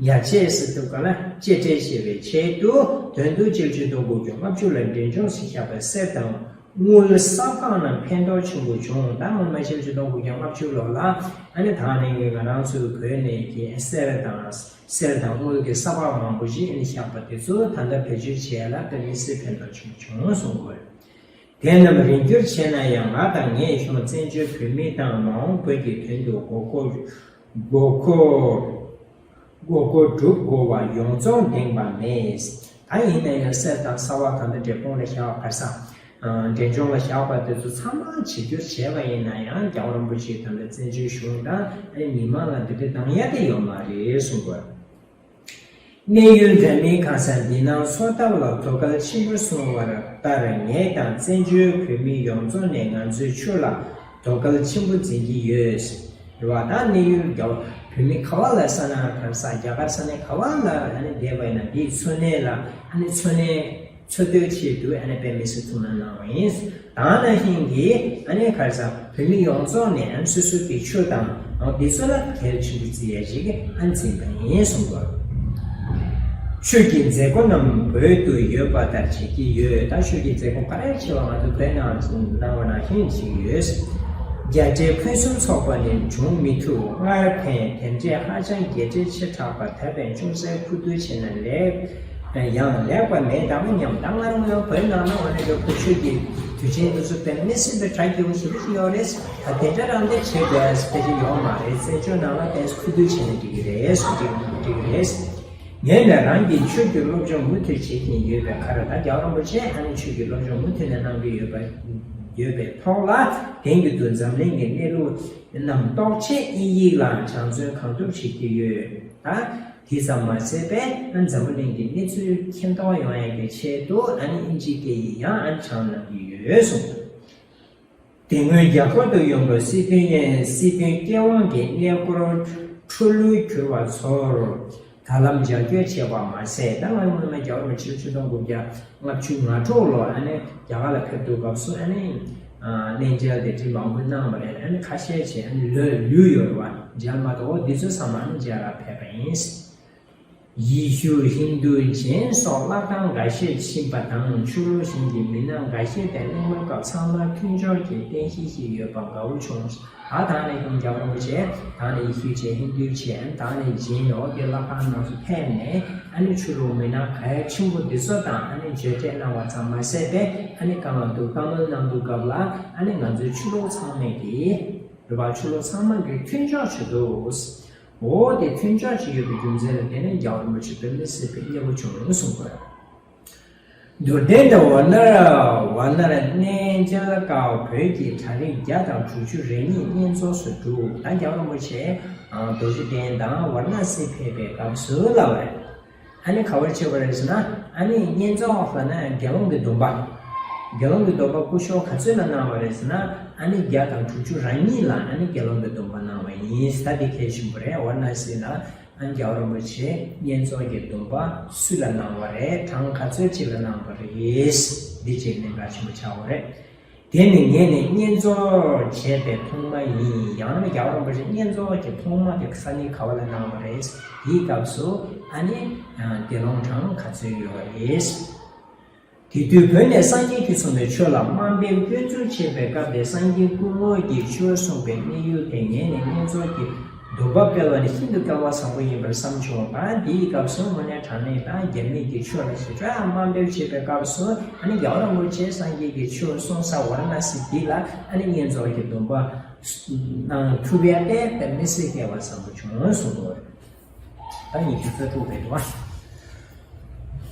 ཉར་ཆས་སུ་གཏུག་ག་ལ་གཅེས་སྤྲས་བྱེད་པའི་ཆེད་དུ་དོན་དུ་ཆིག་སྟོང་དགུ་བརྒྱ་ལྔ་བཅུ་ལ་འབྲས་ལྗོངས་སུ་བཞག་པའི་གསེར་དང་དངུལ་ས་ཕག་རྣམས་ཕན་ཐོགས་ཆེན་པོ་བྱུང་། ད་སྔོན་མ་ཆིག་སྟོང་དགུ་བརྒྱ་ལྔ་བཅུ་ལོ་ལ་ཨ་ནི་ད་ནི་ང་རང་ཚོའི་བོད་ནས་ཀྱི་གསེར་དང་གསེར་དང་དངུལ་གྱི་ས་ཕག་མང་པོ་ཞིག་ཨ་ནི་བཞག་པ་དེ་ཚོ་ད་ལྟ་བེད་སྤྱོད་བྱེད་ཡ་ལ་དཔེ་མི་སྲིད་ཕན་ཐོགས་ཆེན་པོ་བྱུང་གསུངས་དགོས། དེ་རྣམས་རིང་བསྒྱུར་བྱས་ན་ཡང་ང་དང་ངའི་གཞུང་བཙན་བྱོལ་བོད་མི་དང་མ་འོངས་བོད་ཀྱི་དོན་དུ་དགོས་མཁོ་དགོས་མཁོ་དགོས་མཁོ་སྒྲུབ་དགོས་པ་ཡོངས་རྫོགས་འདེང་བ་མེད། ད་ཡིན་ན་ཡང་གསེར་དང་ས་ཕག་དང་འབྲས་སྤུངས་ལ་བཞག་པ་གར་ས། འབྲས་ལྗོངས་ལ་བཞག་པ་དེ་ཚོ་ཚང་མ་བྱེ་འགྱུར་བྱས་པ་ཡིན་ན་ཡང་རྒྱལ་བ་རིན་པོ་ཆེ་དང་བཙན་བྱོལ་གཞུང་དང་མི་མང་ལ་འདི་འདྲ་བཏང་ཡ་དེ་ཡོད་མ་རེད་གསུངས་པ། གནས་ཡུལ་འདྲ་མིན་གང་སར་འདི་སྣང་འཚོ་ཐབས་ལ་དོ་གལ་ཆེན་པོ་གསུངས་པ་ལྟར་ངས་དང་བཙན་བྱོལ་བོད་མི་ཡོངས་རྫོགས་ནས་ང་ཚོའི་ཆོས་ལ་དོ་གལ་ཆེན་པོ་འཛིན་གྱི་ཡོད། རེད་བ། ད་གནས་ཡུལ་རྒྱ་བོད་མི་ག་བ་ལ་ས་ན་གར་ས་རྒྱ་གར་ས་གནས་ག་བ་ལ་ཨ་ནི་བསྡད་པ་ཡིན་ན་འདིའི་འཚོ་གནས་ལ་ཨ་ནི་འཚོ་གནས། འཚོ་སྡོད་ཆེད་དུ་ཨ་ནི་དཔེ་མི་སྲིད་ཐུགས་སྣང་གནང་བ་ཡིན། ད་ནང་བཞིན་གྱི་ཨ་ནི་གར་ས་བོད་མི་ཡོངས་རྫོགས་ནས་ཨ་ནི་སོ་སོ་གི་ཆོས་དང་འདི་ཚོ་ལ་གལ་ཆེན་པོ་བརྩི་ཡ་ཞིག་ཨ་ནི་འཛིན་པ་ཡིན་གསུངས་པ། ཆོས་ཀྱི་མཛད་སྒོ་རྣམས་བོད་དུ་ཡོད་པ་ལྟར་བྱེད་ཀྱི་ཡོད། ད་ཆོས་ཀྱི་མཛད་སྒོ་ག་རེ་བྱེད་པ་ང་ཚོ་བོད་ནང་གནང་བ་ནང་བཞིན་བྱེད་ཀྱི་ཡོད། རྒྱ་འབྲས་ཕུན་སུམ་ཚོགས་པ་ནི་འབྱུང་མི་ཐུབ། སྔར་ཕན་དེ་འདྲས་ཧ་ཅང་རྒྱས་འབྲས་ཆེ་དྲགས་པ་ད་ཕན་ཅུང་ཟད་ཁུ་བསྡུ་བྱས་ན་ལེགས། ཡང་ལེགས་པ་མེད་དམ་སྙམ། ད་སྔར་སྔོན་བོད་ནང་ན་འོ་ན་ཡོད་པའི་ཆོས་ཀྱི་དུས་ཆེན་དུ་སུ་དཔེ་མི་སྲིད་པའི་གྲ་རྒྱས་ཞེ་པོ་ཅིག་ཡོད་རེད། ད་དེ་འདྲ་རང་དེ་བྱེད་དགོས་ས་དེ་ཅིག་ཡོད་མ་རེད། བཙན་བྱོལ་ནང་ལ་དཔེ་ཁུ་བསྡུ་བྱས་ན་འགྲིག་གི་རེད་གསུངས་ཀྱི་འདུག་འགྲིག་གི་རེད། ངས་ནི་རང་གི་ཆོས་ཀྱི་སློབ་སྦྱོང་མུ་མཐུད་བྱེད་ཀྱིན་ཡོད་པའི་ཁར་ད་རྒྱལ་བ་རིན་པོ་ཆེ་ཨ་ནི་ཆོས་ཀྱི་སློབ་སྦྱོང་མུ་མཐུད་ནས་གནང་གི་ཡོད་པ་ཡོད་པའི་ཐོག་ལ་དེང་གི་དུས་འཛམ་གླིང་གི་གནས་ལུགས་རྣམས་རྟོགས་ཆེད་དབྱིན་ཡིག་ལ་སྦྱང་བརྩོན་གང་ཐུབ་བྱེད་ཀྱི་ཡོད། ད། དེ་ཙམ་མ་ཟད་པས་ཨ་འཛམ་བུ་གླིང་གི་གནས་ཚུལ་མཁྱེན་རྟོགས་ཡོང་ཡག་གི་ཆེད་དུ་ཨ་ནི་ཨིན་ཇི་སྐད་ཡིག་ཡང་ཨ་ནི་སྦྱང་གནང་གི་ཡོད་གསུངས། དེ་སྔོན་རྒྱ་གར་དུ་ཡོང་བའི་སྲིད་དོན་ཡན་སྲིད་དོན་སྐལ་དབང་གི་གནས་སྐོར་འཕྲོ་ལུས་གྱུར་བ་ཚོར་ད་ལམ་འཇལ་སྐྱོར་བྱས་པ་མ་ཟད། ད་སྔ་སྔོན་མ་རྒྱལ་བ་རིན་པོ་ཆེ་ཆིག་སྟོང་དགུ་བརྒྱ་ལྔ་བཅུ་ང་དྲུག་ལོ་ཨ་ནི་རྒྱ་གར་ལ་ཕེབས་དུས་སྐབས་སུ་ཨ་ནི་གནས་མཇལ་དེ་འདྲའི་མང་པོ་གནང་བ་རེད། ཨ་ནི་ཁ་ཤས་ཀྱིས་ཨ་ནི་ལོས་ལུས་ཡོད་རེད་བ། མཇལ་མ་གཏོགས་འདི་ཚོ་ཚང་མ་ཨ་ནི་མཇལ་ལ་ཕེབས་པ་ཡིན། ཡེ་ཤུ། ཧིན་རྡུ། ཇེན་སོགས་ལྷ་ཁང་འགའ་ཤས་ཕྱིན་པ་དང་། ཕྱི་ལོགས་གཞན་གྱི་མི་སྣ་འགའ་ཤས་དང་གླེང་མོལ་སྐབས་ཚང་མར་མཐུན་སྦྱོར་གྱི་རྟེན་གཞི་ཞིག་ཡོད་པ་དགའ་བོ་བྱུང་། ད་ད་ནི་ཧིན་རྒྱལ་བ་རིན་པོ་ཆེ། ད་ནི་ཡེ་ཤུ་ཇེན། ཧིན་རྡུ་ཇེན། ད་ནི་ཇེན་འོ་དེ་ལྷ་ཁང་ནང་དུ་ཕེབས་ནས། ཨ་ནི་ཕྱི་ལོགས་མི་སྣ་གལ་ཆེན་པོ་འདི་ཚོ་དང་ཨ་ནི་མཇལ་འཕྲད་གནང་བ་ཙམ་མ་ཟད་པས། ཨ་ནི་བཀའ་གནང་འདུག་བཀའ་མོལ་གནང་འདུག་སྐབས་ལ། ཨ་ནི་ང་ཚོའི་ཕྱི་ལོགས་ཚང་མས་ཀྱིས། རེད་པ། ཕྱི་ལོགས་ཚང་མ་གིས་མཐུན་སྦྱོར་བྱེད་འདུག་འོ་དེ་མཐུན་སྦྱོར་བྱེད་ཡོད་པའི་རྒྱུ་མཚན་ལ་བརྟེན་ནས་རྒྱལ་བ་རིན་པོ་ཆེ་དཔེ་མི་སྲིད་པའི་མཉེས་པོ་བྱུང་གསུངས་པ། མདོར་བསྟན་དུ་ཝཱ་ཎ་ཝཱ་ཎ་ར་གནས་མཇལ་སྐབས་བོད་ཀྱི་གྲྭ་རིགས་བརྒྱ་དང་དྲུག་ཅུ་རེ་གཉིས་བསྙེན་རྫོགས་སུ་གྲུབ། ད་རྒྱལ་བ་རིན་པོ་ཆེ་རྡོ་རྗེ་གདན་དང་ཝཱ་ར་ཎ་སི་ཕེབས་པའི་སྐབས་སུ་ལབ་པ་རེད། ཨ་ནི་ག་བར་བྱེད་པ་རེད་ཟེར་ན། ཨ་ནི་བསྙེན་རྫོགས་ལབ་ན་དགེ་སློང་གི་སྡོམ་པ། དགེ་སློང་གི་སྡོམ་པ་སྐུ་ཞབས་ག་ཚོད་ལ་གནང་བ་རེད་ཟེར་ན། ཨ་ནི་བརྒྱ་དང་དྲུག་ཅུ་རེ་གཉིས་ལ་ཨ་ནི་དགེ་སློང་གི་སྡོམ་པ་གནང་བ་ཡིན། ད་འདི་གལ་ཆེན་པོ་རེད། ཝཱ་ར་ཎ་སི་ལ་ཨ་ནི་རྒྱལ་བ་རིན་པོ་ཆེ་བསྙེན་རྫོགས་ཀྱི་སྡོམ་པ་སུ་ལ་གནང་བ་རེད། གྲངས་ག་ཚོད་ཅིག་ལ་གནང་བ་རེད། འདི་ཅིག་གནད་འགག་ཆེན་པོ་ཆགས་པ་རེད། དེ་ནི་ངས་ནི་བསྙེན་རྫོགས་བྱས་པའི་ཐོག་མ་ཡིན། ཡང་ན་རྒྱལ་བ་རིན་པོ་ཆེ་བསྙེན་རྫོགས་ཀྱི་ཐོག་མ་དེ་ས་གནས་ག་བ་ལ་གནང་བ་རེད། དེའི་སྐབས་སུ་ཨ་ནི་དགེ་སློང་གྲངས་ག་ཚོད་ཡོད་རེད། དེ་དུས་བོད་ནས་སངས་རྒྱས་ཀྱིས་གསུངས་པའི་ཆོས་ལ་དམའ་འབེབས་སྐྱོན་འཛུགས་བྱས་པའི་སྐབས་དེ། སངས་རྒྱས་སྐུ་དངོས་ཀྱིས་ཆོས་གསུངས་པའི་གནས་ཡུལ་དེ་ངས་ནི་བསྙེན་རྫོགས་ཀྱི་སྡོམ་པ་སྤེལ་བ་ནི་ཤིན་ཏུ་སྐལ་བ་བཟང་པོ་ཡིན་པར་བསམ་བྱུང་བ། དེའི་སྐབས་སུ་དངོས་གནས་དྲང་གནས་དང་རྒྱ་མི་གི་ཆོས་ལ་ཞེ་དྲག་དམའ་འབེབས་བྱེད་པའི་སྐབས་སུ། ཨ་ནི་རྒྱལ་བ་རིན་པོ་ཆེ་སངས་རྒྱས་ཀྱི་ཆོས་གསུང་ས་ཝཱ་ར་ཎ་སི་འདི་ལ་ཨ་ནི་བསྙེན་རྫོགས་ཀྱི་སྡོམ་པ་གནང་ཐུབ་ཡ་དེ་དཔེ་མི་སྲིད་སྐལ་བ་བཟང་པོ་བྱུང་གསུངས་པ་རེད། ད་ཉི་ཤུ་རྩ་དྲུག་པའི་དུ་བ།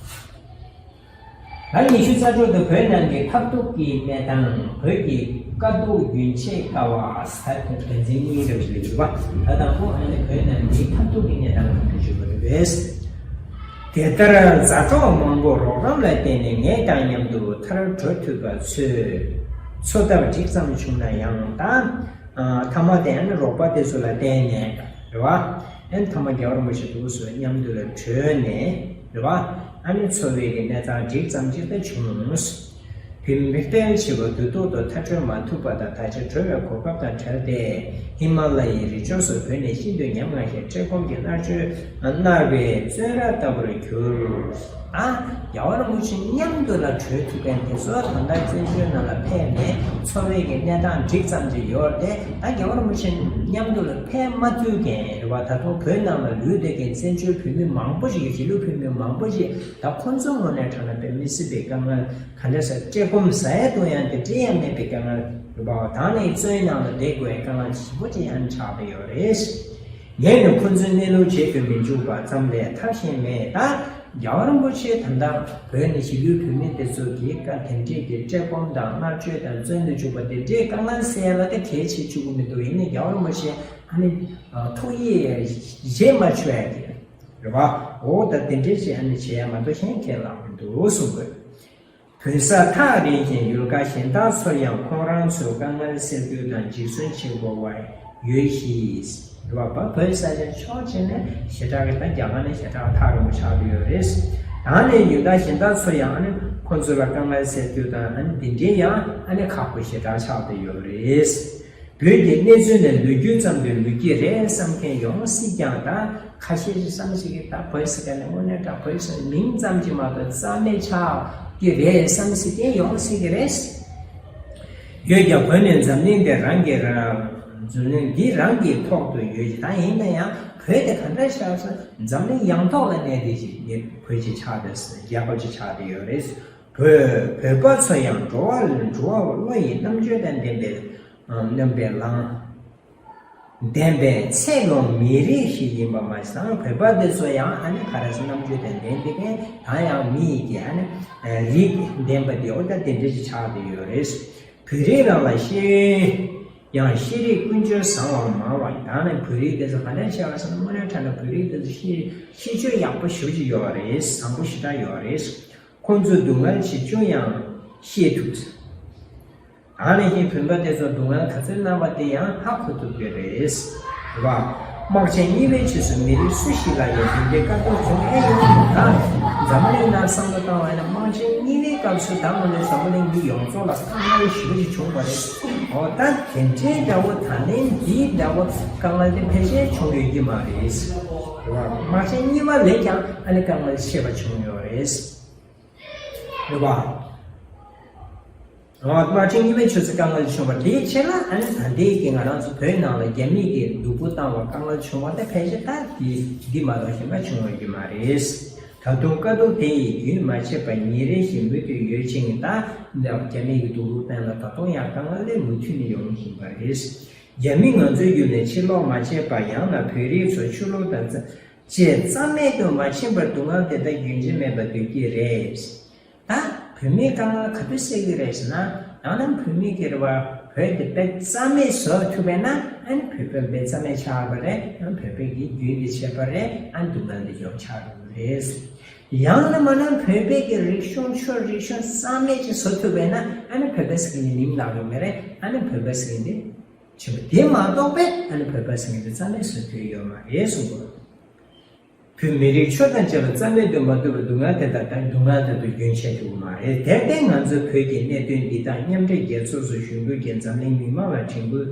ད་ཉི་ཤུ་རྩ་དྲུག་ཏུ་བོད་ནང་གི་མཐར་ཐུག་གི་གནས་སྟངས། བོད་ཀྱི་དཀའ་སྡུག་རྒྱུན་ཆད་དཀའ་བ། ས་དོན་ཚན་གཉིས་འདྲ་བ་ཞིག་ལ་འཇུག་པ། ད་དང་པོ་ཨ་ནི་བོད་ནང་གི་མཐར་ཐུག་གི་གནས་སྟངས་ལ་འཇུག་པ་རེད། དེ་ལྟར་མཛའ་གྲོགས་མང་པོ་རོགས་རམ་ལ་བརྟེན་ནས་ངེད་དང་མཉམ་དུ་མཐར་འགྲོ་ཐུབ་པ་ཚོས་འཚོ་ཐབས་འགྲིག་ཙམ་བྱུང་ན་ཡང་། ད་ཐ་མ་དེ་ཨ་ནི་རོགས་པ་དེ་ཚོ་ལ་བརྟེན་ནས་རེད་བ། ཨ་ནི་ཐ་མ་རྒྱལ་བ་རིན་པོ་ཆེ་དུས་སུ་མཉམ་དུ་ལ་བྲོས་ནས་རེད་བ། ཨ་ནི་འཚོ་བའི་གི་གནས་སྟངས་འགྲིག་ཙམ་ཅིག་ད་བྱུང་། བུད་མེད་དཔལ་ཆེ་བ་དུས་ཐོག་ཏུ་མཐར་འཁྱོལ་མ་ཐུབ་པ་དང་། ད་ཆ་བྲོས་པའི་གོ་སྐབས་དང་བྲལ་ཏེ། ཧི་མ་ལ་ཡའི་རི་ཕྱོགས་སུ་བྲོས་ནས་ཤིན་ཏུ་ཉམ་ང་ཞིང་བཀྲེས་སྐོམ་གྱི་མནར་གཅོད་མནར་བའི་བཙོན་ར་ལྟ་བུར་གྱུར། ཨ། རྒྱལ་བ་རིན་པོ་ཆེ་མཉམ་དུ་ལ་བྲོས་ཐུབ་མཁན་དེ་ཚོ་ད་ལྟ་བཙན་བྱོལ་ནང་ལ་ཕེབས་ནས་འཚོ་བའི་གི་གནས་སྟངས་འགྲིག་ཙམ་ཅིག་ཡོད་རེད་དེ། ད་རྒྱལ་བ་རིན་པོ་ཆེ་མཉམ་དུ་ལ་ཕེབས་མ་ཐུབ་མཁན་རེད་བ། ད་དུང་བོད་ནང་ལ་ལུས་བསྡད་མཁན་བཙན་བྱོལ་བོད་མི་མང་པོ་ཞིག་ཡོད། གཞིས་ལུས་བོད་མི་མང་པོ་ཞིག་ད་ཁོང་ཚོ་ངོས་ནས་དྲངས་ན་དཔེ་མི་སྲིད་པའི་དཀའ་ངལ་ག་འདྲ་ཟེར། བཀྲེས་སྐོམ་ཟ་ཡ་འཐུང་ཡ་དེ་འདྲ་ཡང་མེད་པའི་དཀའ་ངལ་རེད་བ། ད་ནི་བཙོན་ནང་ལ་བསྡད་དགོས་པའི་དཀའ་ངལ་ཞེ་པོ་ཅིག་ཡང་ཆགས་བསྡད་ཡོད་རེད། ངས་ནི་ཁོ་ཚོའི་གནས་ལུགས་བརྗེད་དུ་མི་འཇུག་པ་ཙམ་ལས་ཐབས་གཞན་མེད། ད་རྒྱལ་བ་རིན་པོ་ཆེ་ད་ལྟ་བོད་ནས་གཞིས་ལུས་བོད་མི་དེ་ཚོ་གི་དཀའ་དེ་འདྲས་ཀྱི་བཀྲེས་སྐོམ་དང་མནར་གཅོད་དང་བཙོན་དུ་བཅུག་པ་དེ་འདྲས་དཀའ་ངལ་སེལ་ཡ་ལ་དེ་གལ་ཆེ་བཅུག་གི་མི་འདུག་ཡིན་ནའི་རྒྱལ་བ་རིན་པོ་ཆེ་ཨ་ནི་ཐུགས་ཡིད་བཞེས་མ་ཆོག་ཡ་གི་རེད་བ། འོ་ད་དེ་འདྲས་ཅིག་ཨ་ནི་བྱེད་ཡ་མ་གཏོགས་གཞན་ཁས་བླངས་མི་འདུག་གསུངས་དགོས། བོད་ས་ཐག་རིང་ཞིང་ཡུལ་ཁ་གཞན་དག་ཚོར་ཡང་ཁོང་རང་ཚོའི་དཀའ་ངལ་སེལ་རྒྱུ་དང་འཇིགས་སུན་ཆེན་པོ་བ་ཡོད་གཤིས། རེད་བ། བོད་ས་ཆ་ཕྱོགས་གཅིག་ནས་ཞེ་དྲག་གི་ད་རྒྱ་གར་ནས་ཞེ་དྲག་ཐག་རིང་པོ་ཆགས་བསྡད་ཡོད་རེད། ད་ནི་ཡུལ་ཁ་གཞན་དག་ཚོར་ཡང་ཨ་ནི་ཁོང་ཚོ་ལ་དཀའ་ངལ་སེལ་རྒྱུ་དང་ཨ་ནི་འདི་འདྲའི་ཡང་ཨ་ནི་ཁག་པོ་ཞེ་དྲག་ཆགས་བསྡད་ཡོད་རེད། བོད་ཀྱི་གནས་ཚུལ་ནི་ལོ་རྒྱུས་ཙམ་དུ་ལུས་ཀྱི་རེད་བསམ་མཁན་ཡོང་སྲིད་ཀྱང་། ད་ཁ་ཤས་ཤིག་བསམ་སྲིད་ཀྱི། ད་བོད་ཟེར་མཁན་ནི་དངོས་གནས་དྲང་བོད་ཟེར་མིང་ཙམ་གྱིས་མ་གཏོགས་རྩ་མེད་ཆགས་ཀྱི་རེད་བསམ་སྲིད་མཁན་ཡོང་སྲིད་ཀྱི་རེད། ཡོད་ཀྱང་བོད་ནི་འཛམ་གླིང་འདི་རང་གི་རང་། འཛམ་གླིང་འདི་རང་གི་ཐོག་ཏུ་ཡོད་ཀྱི། ད་ཡིན་ན་ཡང་བོད་དེ་ག་འདྲ་ཆགས་སོང་། འཛམ་གླིང་ཡང་ཐོག་ལ་གནས་བསྡད་ཀྱི་བོད་ཅིག་ཆགས་བསྡད་སོང་། རྒྱལ་ཁབ་ཅིག་ཆགས་བསྡད་ཡོད་རེད། བོད་བོད་པ་ཚོ་ཡང་འགྲོ་བ་འགྲོ་བ་བློ་ཡི་རྣམ་དཔྱོད་དང་ལྡན་པའི་རྣམ་པའི་ལངས་ལྡན་པའི་ཚེ་ལོ་མི་རིགས་ཤིག་ཡིན་པ་མ་ཟད། བོད་པ་འདི་ཚོ་ཡང་ཨ་ནི་ག་རེ་ཟེར། རྣམ་དཔྱོད་དང་ལྡན་པའི་ད་ཡང་མི་ཡི་གི་ཨ་ནི་རིགས་ལྡན་པ་དེ། འོ་ད་དེ་འདྲ་ཞིག་ཆགས་བསྡད་ཡོད་རེད། བོད་རིགས་རང་ལ་ཤེས་ཡོན་ཡང་ཤེས་རིག་ཀུན་སྤྱོད་བཟང་བ་མང་བ། ད་ནི་བོད་རིགས་དེ་ཚོ་ག་འདྲ་ཆགས་པ་ཟེར་ན། དངོས་གནས་དྲང་གནས་བོད་རིགས་དེ་ཚོ་ཤེས་ཤེས་སྤྱོད་ཡག་པོ་ཞེ་པོ་ཅིག་ཡོད་རེད། བཟང་པོ་ཞེ་དྲག་ཡོད་རེད། ཁོང་ཚོའི་སྡུག་བསྔལ་ཆེ་ཆུང་ཡང་ཤེས་ཐུབ། ཨ་ནི་བཞིན་བོད་པ་དེ་ཚོ་སྡུག་བསྔལ་ག་ཚོད་མནར་བ་དེ་ཡང་ཧ་གོ་ཐུབ་ཀྱི་རེད། རེད་བ། དམག་ཆེན་གཉིས་པའི་རྗེས་སུ་མི་རིགས་སུ་ཞིག་ལ་ཡང་དེ་འདྲའི་དཀའ་སྡུག་བྱུང་ཨེ་ཡོང་། ད་འཛམ་གླིང་ནང་བསམ་བློ་བཏང་བ་ཡིན་ན། དམག་ཆེན་གཉིས་པའི་སྐབས་སུ་ད་ང་ཚོ་འཛམ་བུ་གླིང་འདི་ཡོངས་རྫོགས་ལ་དཀའ་ངལ་ཞེ་པོ་ཞིག་བྱུང་བ་རེད། འོ་ད་དེ་འདྲའི་འདྲ་བོ་ད་ལན་འདིའི་འདྲ་བོ་དཀའ་ངལ་དེ་ཕལ་ཆེར་བྱུང་ཡོད་ཀྱི་མ་རེད། དམག་ཆེན་གཉིས་པ་ལས་ཀྱང་ཨ་ནི་དཀའ་ངལ་ཆེ་བ་བྱུང་ཡོད་རེད། རེད་པ། དམག་ཆེན་གཉིས་པའི་ཆུ་ཚོད་དཀའ་ངལ་བྱུང་བ་དེའི་ཆེད་ལ་ཨ་ནི་ད་ལྟའི་གི་ང་རང་ཚོ་བོད་ནང་ལ་རྒྱ་མི་གིས་སྡུག་པོ་བཏང་བ་དཀའ་ངལ་བྱུང་བ་དེ་ཕལ་ཆེར་ད་འདི་འདི་མ་གཏོགས་གཞན་པ་བྱུང་བ་ཡོད་མ་རེད། ད་དུང་དཀའ་སྡུག་དེ་ཡིས་རྒྱུན་མ་ཆད་པར་ཉིན་རེ་བཞིན་མུ་མཐུད་ཡོད་ཅིང་ད་རྒྱ་མི་གི་སྡུག་རུས་བཏང་ལ་ད་དུང་ཡང་དཀའ་ངལ་ལས་མུ་མཐུད་ནས་ཡོང་བཞིན་པ་རེད། རྒྱ་མི་ང་ཚོའི་བརྒྱུད་ནས་ཕྱིར་ལོག་མ་བྱས་པར་ཡང་ན་བོད་རིགས་ཚོ་ཆོས་ལུགས་དང་རྩ་བཅད་རྩ་མེད་དུ་མ་ཕྱིན་པར་སྡུག་བསྔལ་དེ་དག་རྒྱུན་ཆད་མེད་པར་སྡོད་ཀྱི་རེད། ད་བོད་མིའི་དཀའ་ངལ་ག་དུས་སེལ་གྱི་རེད་ཟེར་ན་ཡང་ན་བོད་མི་གི་རེ་བ་བོད་དེ་དཔེ་རྩ་མེད་བཟོ་ཐུབ་པས་ན་ཨ་ནི་བོད་པ་དཔེ་རྩ་མེད་ཆགས་པ་རེད། ཨ་ནི་བོད་པའི་གི་རྒྱུན་དེ་ཆད་པ་རེད། ཨ་ནི་སྡུག་བསྔལ་དེ་ཡོང་ཆགས་འགྲོ་གི་རེད། ཡང་ན་མ་ན་བོད་པའི་གི་རིག་གཞུང་ཆོས་རིག་གཞུང་རྩ་མེད་ཅིག་བཟོ་ཐུབ་པས་ན་ཨ་ནི་བོད་པ་ཟེར་མཁན་དེ་མིང་ལག་ཡོད་མ་རེད། ཨ་ནི་བོད་པ་ཟེར་མཁན་དེ་ཆེན་པོ་དེ་མ་གཏོགས་པས་ཨ་ནི་བོད་པ་ཟེར་མཁན་དེ་རྩ་མེད་བཟོ་ཐུབ་ཡོད་མ་རེད་གསུངས་པ། བོད་མི་རིགས་ཆོས་དང་བཅས་པ་རྩ་མེད་དུ་མ་གཏོགས་པའི་སྡུག་བསྔལ་དེ་དག་དང་སྡུག་བསྔལ་དེ་དག་རྒྱུན་ཆད་ཐུབ་ཀྱི་མ་རེད། དེར་བརྟེན་ང་ཚོས་བོད་ཀྱི་གནད་དོན་འདི་དག་མཉམ་འབྲེལ་རྒྱལ་ཚོགས་སུ་ཞུ་རྒྱུ་གྱིས་འཛམ་གླིང་མི་མང་ལ་དྲན་སྐུལ་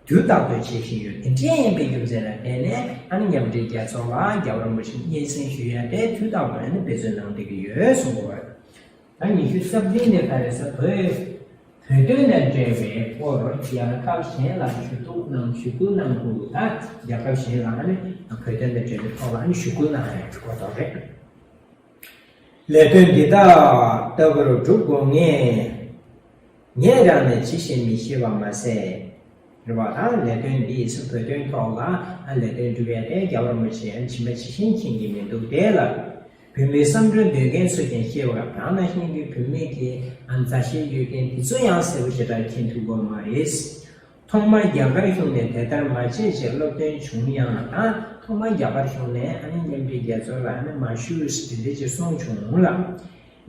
དུས་རྟག་ཏུ་བྱེད་བཞིན་ཡོད། དེ་འདྲ་ཡིན་པའི་རྒྱུ་མཚན་ལ་བརྟེན་ནས་ཨ་ནི་མཉམ་འབྲེལ་རྒྱལ་ཚོགས་ལ་རྒྱལ་བ་རིན་པོ་ཆེ་སྙན་སེང་ཞུ་ཡ་དེ་དུས་རྟག་ཏུ་ཨ་ནི་འབད་བརྩོན་གནང་བསྡད་ཀྱི་ཡོད་གསུངས་པ་རེད། ད་ཉི་ཤུ་རྩ་བདུན་ནས་ག་རེ་ཟེར་བོད་བོད་དོན་དང་འབྲེལ་བའི་སྐོར་རྒྱལ་ཁབ་གཞན་ལ་ཞུ་གཏུག་གནང་ཞུ་སྐུལ་གནང་དགོས། ད་རྒྱལ་ཁབ་གཞན་ལ་ཨ་ནི་བོད་དོན་དང་འབྲེལ་བའི་ཐོག་ལ་ཨ་ནི་ཞུ་སྐུལ་གནང་ཡ་སྐོར་ཐོག་རེད། ལས་དོན་འདི་དག་ལྟ་བུར་སྒྲུབ་དགོས་ངེས། ངས་རང་ནས་ཅི་བྱེད་མི་ཤེས་པ་མ་ཟད། རེད་བ། ད་ལས་དོན་འདི་སུ་བོད་དོན་ཐོག་ལ་ཨ་ལས་དོན་སྒྲུབ་ཡ་དེ་རྒྱལ་བ་རིན་པོ་ཆེ་ཨ་ནི་ཇི་མ་ཇི་བཞིན་མཁྱེན་གྱི་མི་འདུག་དེ་ལ་བོད་མིའི་བསམ་བློ་འདོན་མཁན་ཚོས་ཀྱང་ཤེས་པ་དང་ན་གཞོན་གྱི་བོད་མི་གི་ཨ་མཛའ་བཤེས་ཡོད་མཁན་དེ་ཚོ་ཡང་གསལ་པོ་ཞེ་དྲག་མཁྱེན་ཐུབ་ཀྱི་མ་རེད། ཐོག་མར་རྒྱ་གར་གཞུང་ནས་དེ་ལྟར་མ་བྱེད་ཅེས་སློབ་སྟོན་བྱུང་ཡང་ད་ཐོག་མར་རྒྱ་གར་གཞུང་ནས་ཨ་ནི་མཉམ་འབྲེལ་རྒྱལ་ཚོགས་ལ་ཨ་ནི་མ་ཞུས་དེ་འདྲ་ཅིག་གསུངས་བྱུང་ལ།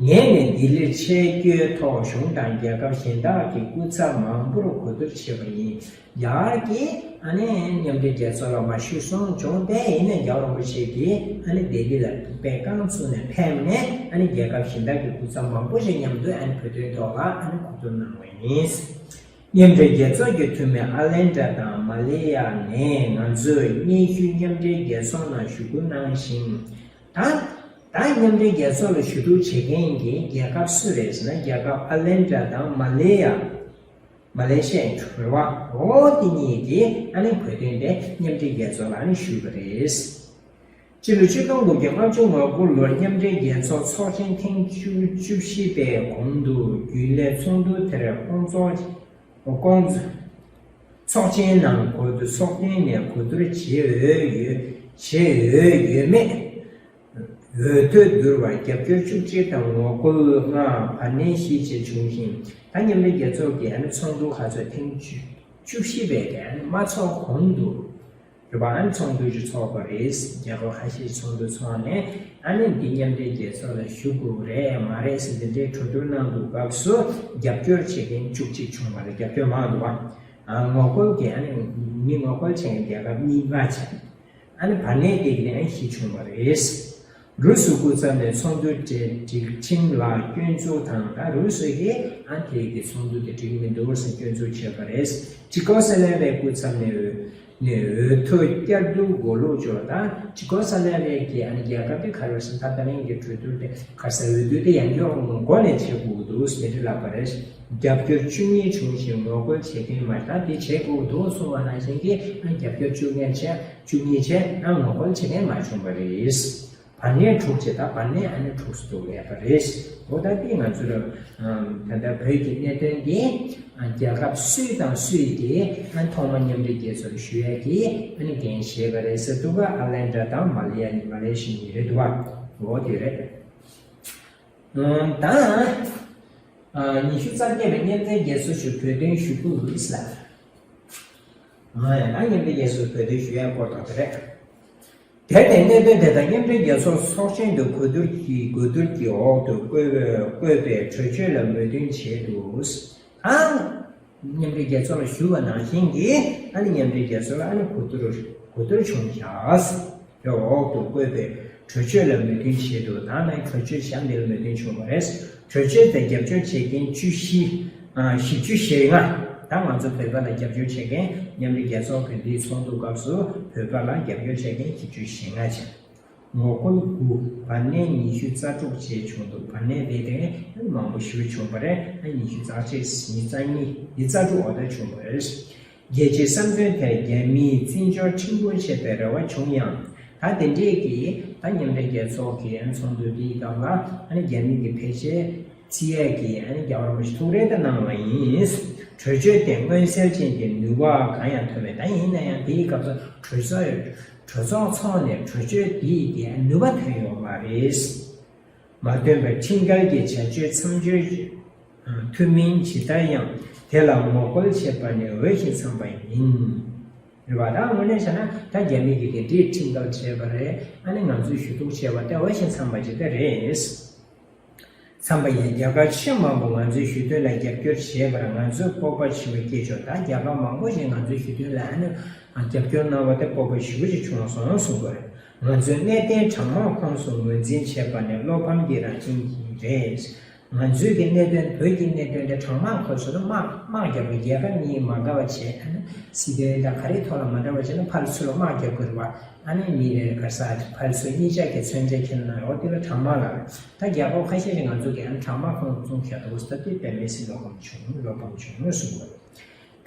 ངས་ནི་ལྡི་ལིར་ཆེད་བསྐྱོད་ཐོག་གཞུང་དང་རྒྱལ་ཁབ་གཞན་དག་གི་སྐུ་ཚབ་མང་པོར་གོ་བསྡུར་བྱས་པ་ཡིན། རྒྱ་གར་གྱིས་ཨ་ནི་མཉམ་འབྲེལ་རྒྱལ་ཚོགས་ལ་མ་ཞུས་གསུངས་བྱུང་། དེ་ཡིན་ནའི་རྒྱལ་བ་རིན་པོ་ཆེ་གིས་ཨ་ནི་ལྡི་ལི་ལ་ཐུག་པའི་རྐང་བཙུགས་ནས་ཕེབས་ནས་ཨ་ནི་རྒྱལ་ཁབ་གཞན་དག་གི་སྐུ་ཚབ་མང་པོ་ཞིག་མཉམ་དུ་ཨ་ནི་བོད་དོན་ཐོག་ལ་ཨ་ནི་གོ་བསྡུར་གནང་བ་ཡིན། མཉམ་འབྲེལ་རྒྱལ་ཚོགས་ཀྱི་འཐུས་མི་ཨ་ལན་ཌ་དང་མ་ལེ་ཡ་ནས་ང་ཚོས་སྙན་ཞུ་མཉམ་འབྲེལ་རྒྱལ་ཚོགས་ནང་ཞུ་སྐུལ་གནང་ཞིང་། ད་ད་མཉམ་འབྲེལ་རྒྱལ་ཚོགས་ལ་ཞུ་གཏུག་བྱེད་མཁན་གྱི་རྒྱལ་ཁབ་སུ་རེད་ཟེར་ན་རྒྱལ་ཁབ་ཨ་ལན་ཌ་དང་མ་ལེ་ཡ། མ་ལེ་ཤི་ཡ་ཡིན་འགྲོ་བ། འོ་དེ་གཉིས་ཀྱིས་ཨ་ནི་བོད་དོན་དེ་མཉམ་འབྲེལ་རྒྱལ་ཚོགས་ལ་ཨ་ནི་ཞུས་པ་རེད། སྤྱི་ལོ་ཆིག་སྟོང་དགུ་བརྒྱ་ལྔ་བཅུ་ང་དགུ་ལོར་མཉམ་འབྲེལ་རྒྱལ་ཚོགས་ཚོགས་ཆེན་ཐེངས་བཅུ་བཅུ་བཞི་པའི་གོང་དུ་རྒྱུན་ལས་ཚོགས་འདུ་དེར་སྐོང་ཚོགས་སྐོང་ཚོགས་ཆེན་ནང་གོ་བསྡུར་ཚོགས་ཐེངས་ནས་གོ་བསྡུར་བྱེད་འོས་ཡོད་བྱེད་འོས་ཡོད་མེད། འོས་ཐོ་བསྡུར་བར་རྒྱབ་སྐྱོར་བཅུ་གཅིག་དང་ངོ་རྒོལ་ལྔ། བར་གནས་བཞི་བཅས་བྱུང་ཞིང་། ད་མཉམ་འབྲེལ་རྒྱལ་ཚོགས་ཀྱི་ཨ་ནི་ཚོགས་འདུ་ཁག་ཚོ་ཐེངས་བཅུ་བཅུ་བཞི་པའི་གི་ཨ་ནི་མ་ཚོགས་གོང་དུ་རེད་པ། ཨ་ནི་ཚོགས་འདུ་ཅིག་ཚོགས་པ་རེད། རྒྱལ་ཁབ་ཁ་ཤས་ཚོགས་འདུ་ཚོགས་ནས་ཨ་ནི་འདི་མཉམ་འབྲེལ་རྒྱལ་ཚོགས་ལ་ཞུ་དགོས་རེད་མ་རེད་ཟེར་འདི་འདྲའི་གྲོས་བསྡུར་གནང་འདུག་སྐབས་སུ་རྒྱབ་སྐྱོར་བྱེད་མཁན་བཅུ་གཅིག་བྱུང་བ་རེད། རྒྱབ་སྐྱོར་མང་འདུག་བ། ཨ་ངོ་རྒོལ་གྱི་ཨ་ནི་མི་ངོ་རྒོལ་བྱེད་མཁན་རྒྱལ་ཁབ་གཉིས་ལྔ་བྱས། ཨ་ནི་བར་གནས་དེ་གི་ནས་ཨ་ནི་བཞི་བྱུང་བ་རེད། རུ་སུ་སྐུ་ཚབ་ནས་ཚོགས་འདུ་དེ་སྒྲིག་ཁྲིམས་ལ་སྐྱོན་འཛུགས་དང་། ད་རུ་སུ་གིས་ཨ་དེ་གི་ཚོགས་འདུ་དེ་འགྲིག་མི་འདུག་ཟེར་སྐྱོན་འཛུགས་བྱས་པ་རེད། ཅི་ཀོ་ས་ལ་ཝའི་སྐུ་ཚབ་ནས་འོས་ནས་འོས་ཐོ་བསྐྱར་བསྡུ་གོ་ལོག་འབྱོར། ད་ཅི་ཀོ་ས་ལ་ཝའི་གི་ཨ་ནི་རྒྱལ་ཁབ་དེ་ག་རེ་ཟེར་ད་ད་ལན་གྱི་གྲོས་བསྡུར་དེ་ག་ས་འོས་བསྡུ་དེ་ཡང་སྐྱར་འགོ་ནས་བྱེད་དགོས་འདུག་ཟེར་དེ་ལབ་པ་རེད། རྒྱབ་སྐྱོར་བཅུ་གཉིས་བྱུང་ཞིང་ངོ་རྒོལ་བྱེད་མཁན་མ་ད་དེ་བྱེད་དགོས་འདུག་གསུང་བ་ནང་བཞིན་གྱི་ཨ་རྒྱབ་སྐྱོར་བཅུ་གཉིས་བྱས། བཅུ་གཉིས་བྱས་ཨ་ངོ་རྒོལ་བྱེད་མཁན་མ་བྱུང་བ་རེད། བར་གནས་དྲུག་བྱས་ད་བར་གནས་ཨ་ནི་དྲུག་སུ་འདུག་ལས་པ་རེད། འོ་ད་དེ་ང་ཚོར་ད་ལྟ་བོད་ཀྱི་གནད་དོན་འདི་རྒྱལ་ཁབ་སུས་དང་སུས་ཀྱིས་ཨ་ཐོག་མ་མཉམ་འབྲེལ་རྒྱལ་ཚོགས་ལ་ཞུ་ཡ་གི་ཨ་ནི་འགན་བཞེས་པ་རེད་ཟེར་འདུག་ག་ཨ་ལན་ཌ་དང་མ་ལེ་ཡ་གཉིས་མ་ལེ་ཤི་ཡ་གཉིས་རེད་འདུག་བ། འོ་དེ་རེད། ད་ཉི་ཤུ་རྩ་བརྒྱད་པའི་མཉམ་འབྲེལ་རྒྱལ་ཚོགས་ཞུ་བོད་དོན་ཞུ་སྐུལ་རུས་ལ། ང་ཡང་ན་མཉམ་འབྲེལ་རྒྱལ་ཚོགས་བོད་དོན་ཞུ་ཡ་སྐོར་དང་དེ་རེད། དེར་བརྟེན་གནད་དོན་དེ་དག་མཉམ་འབྲེལ་རྒྱལ་ཚོགས་ཚོགས་ཆེན་དུ་གོ་བསྡུར་གྱི་གོ་བསྡུར་གྱི་འོག་ཏུ་བཀོད་པའི་བཀོད་པའི་གྲོས་ཆོད་ལ་མོས་མཐུན་བྱས་འདུག་ཨང་། མཉམ་འབྲེལ་རྒྱལ་ཚོགས་ལ་ཞུ་བ་ནང་བཞིན་གྱི་ཨ་ནི་མཉམ་འབྲེལ་རྒྱལ་ཚོགས་ལ་ཨ་ནི་གོ་བསྡུར་གོ་བསྡུར་བྱུང་ཤག་དེ་འོག་ཏུ་བཀོད་པའི་གྲོས་ཆོད་ལ་མོས་མཐུན་བྱས་འདུག་ད་ནི་གྲོས་ཆོད་བཞག་འདི་ལ་མོས་མཐུན་བྱུང་བ་རེད། གྲོས་ཆོད་དེ་རྒྱབ་སྐྱོར་བྱེད་མཁན་བཅུ་བཞི། ཨ་བཞི་བཅུ་ཞེ་ལྔ། ད་ང་ཚོ་བོད་པ་ལ་རྒྱབ་སྐྱོར་བྱེད་མཁན། མཉམ་འབྲེལ་རྒྱལ་ཚོགས་ཀྱི་འདིའི་ཚོགས་འདུ་སྐབས་སུ་བོད་པ་ལ་རྒྱབ་སྐྱོར་བྱེད་མཁན་བཞི་བཅུ་ཞེ་ལྔ་ཅན། ངོ་རྒོལ་དགུ། བར་གནས་ཉི་ཤུ་རྩ་དྲུག་བཅས་བྱུང་འདུག་བར་གནས་དེ་དེ་མང་པོ་ཞེ་པོ་བྱུང་བ་རེད། ཉི་ཤུ་རྩ་གཅིག་ཉི་ཤུ་རྩ་གཉིས། ཉི་ཤུ་རྩ་དྲུག་འོ་ད་བྱུང་བ་རེད། རྒྱལ་སྤྱིའི་བསམ་ཚུལ་དེར་རྒྱ་མིས་བཙན་བྱོལ་ཁྲིམས་ཁང་ཆད་པའི་རེ་བ་བྱུང་ཡང་། ད་དེ་འདྲས་ཀྱི་ད་མཉམ་འབྲེལ་རྒྱལ་ཚོགས་ཀྱི་ཚོགས་འདུ་འདིའི་སྐབས་ལ་རྒྱ་མི་གི་ཕལ་ཆེར་རྩིས་ཡས་ཀྱི་རྒྱལ་བ་རིན་པོ་ཆེ་ཐུགས་རེ་ད་གནང་བ་ཡིན། གྲོས་ཆོད་དེ་མངོན་གསལ་ཅན་གྱི་ནུས་པ་གང་ཡང་ཐོན་མེད། ད་ཡིན་ན་ཡང་དེའི་སྐབས་སུ་གྲོས་ཚོགས་གྲོས་ཚོགས་ཚོགས་ནས་གྲོས་ཆོད་དེའི་གི་ནུས་པ་ཐོན་ཡོད་མ་རེད། མ་ཐོན་པར་ཁྲིམས་འགལ་གྱི་བྱ་སྤྱོད་མཚམས་སྦྱོར་ཐུབ་མིན་ཇི་ལྟར་ཡང་དེ་ལ་ངོ་རྒོལ་བྱེད་པ་ནི་འོས་ཤིང་འཚམས་པ་ཡིན། རེད་བ། ད་དངོས་གནས་བྱས་ན་ད་རྒྱ་མི་གིས་དེ་འདྲའི་ཁྲིམས་འགལ་བྱས་པ་རེད། ཨ་ནི་ང་ཚོས་ཞུ་གཏུག་བྱས་པ་དེ་འོས་ཤིང་འཚམས་པ་ཇི་ལྟར་རེད། འཚམས་པ་ཡིན། རྒྱ་གར་ཆེས་མང་པོ་ང་ཚོའི་ཞུ་དོན་ལ་རྒྱབ་སྐྱོར་བྱས་པར་ང་ཚོས་སྤོབས་པ་ཆེན་པོ་སྐྱེས་ཆོག་ད་རྒྱ་གར་མང་པོ་ཞིག་ང་ཚོའི་ཞུ་དོན་ལ་ཨ་ནི་རྒྱབ་སྐྱོར་གནང་བ་དེ་སྤོབས་པ་ཞེ་པོ་ཅིག་བྱུང་སོང་གསུངས་པ་རེད། ང་ཚོས་གནད་དོན་གྲངས་མང་ཁོངས་སུ་ངོས་འཛིན་བྱས་པ་ནི་བློ་ཕམ་གྱི་རང་བཞིན་ཞིག་རེད། ང་ཚོའི་གི་གནད་དོན། བོད་ཀྱི་གནད་དོན་དེ་གྲངས་མང་ཁོངས་སུ་དམག་དམག་རྒྱབ་པའི་རྒྱལ་ཁབ་གཉིས་མ་དགའ་བ་བྱས། ཨ་ནི་སྲིད་དོན་དང་ག་རེའི་ཐོག་ལ་མ་འདྲ་བ་བྱས་ན་ཕར་ཚུར་ལ་དམག་རྒྱབ་དགོས་རེད་བ། ཨ་ནི་མི་རེ་ག་ས་ཕར་ཚུར་གཉིས་ཆ་གི་མཚོན་ཆ་ཁྱེར་ན་འོ་དེ་ལ་གྲངས་མང་ལ། ད་རྒྱལ་ཁབ་ཁ་ཤས་ཀྱིས་ང་ཚོ་གི་ཨ་ནི་གྲངས་མང་ཁོངས་བཙུན་བྱས་འདུག་ཟེར་ཏེ་དཔེ་མི་སྲིད་བློ་ཕམ་བྱུང་། བློ་ཕམ་བྱུང་གསུངས་པ་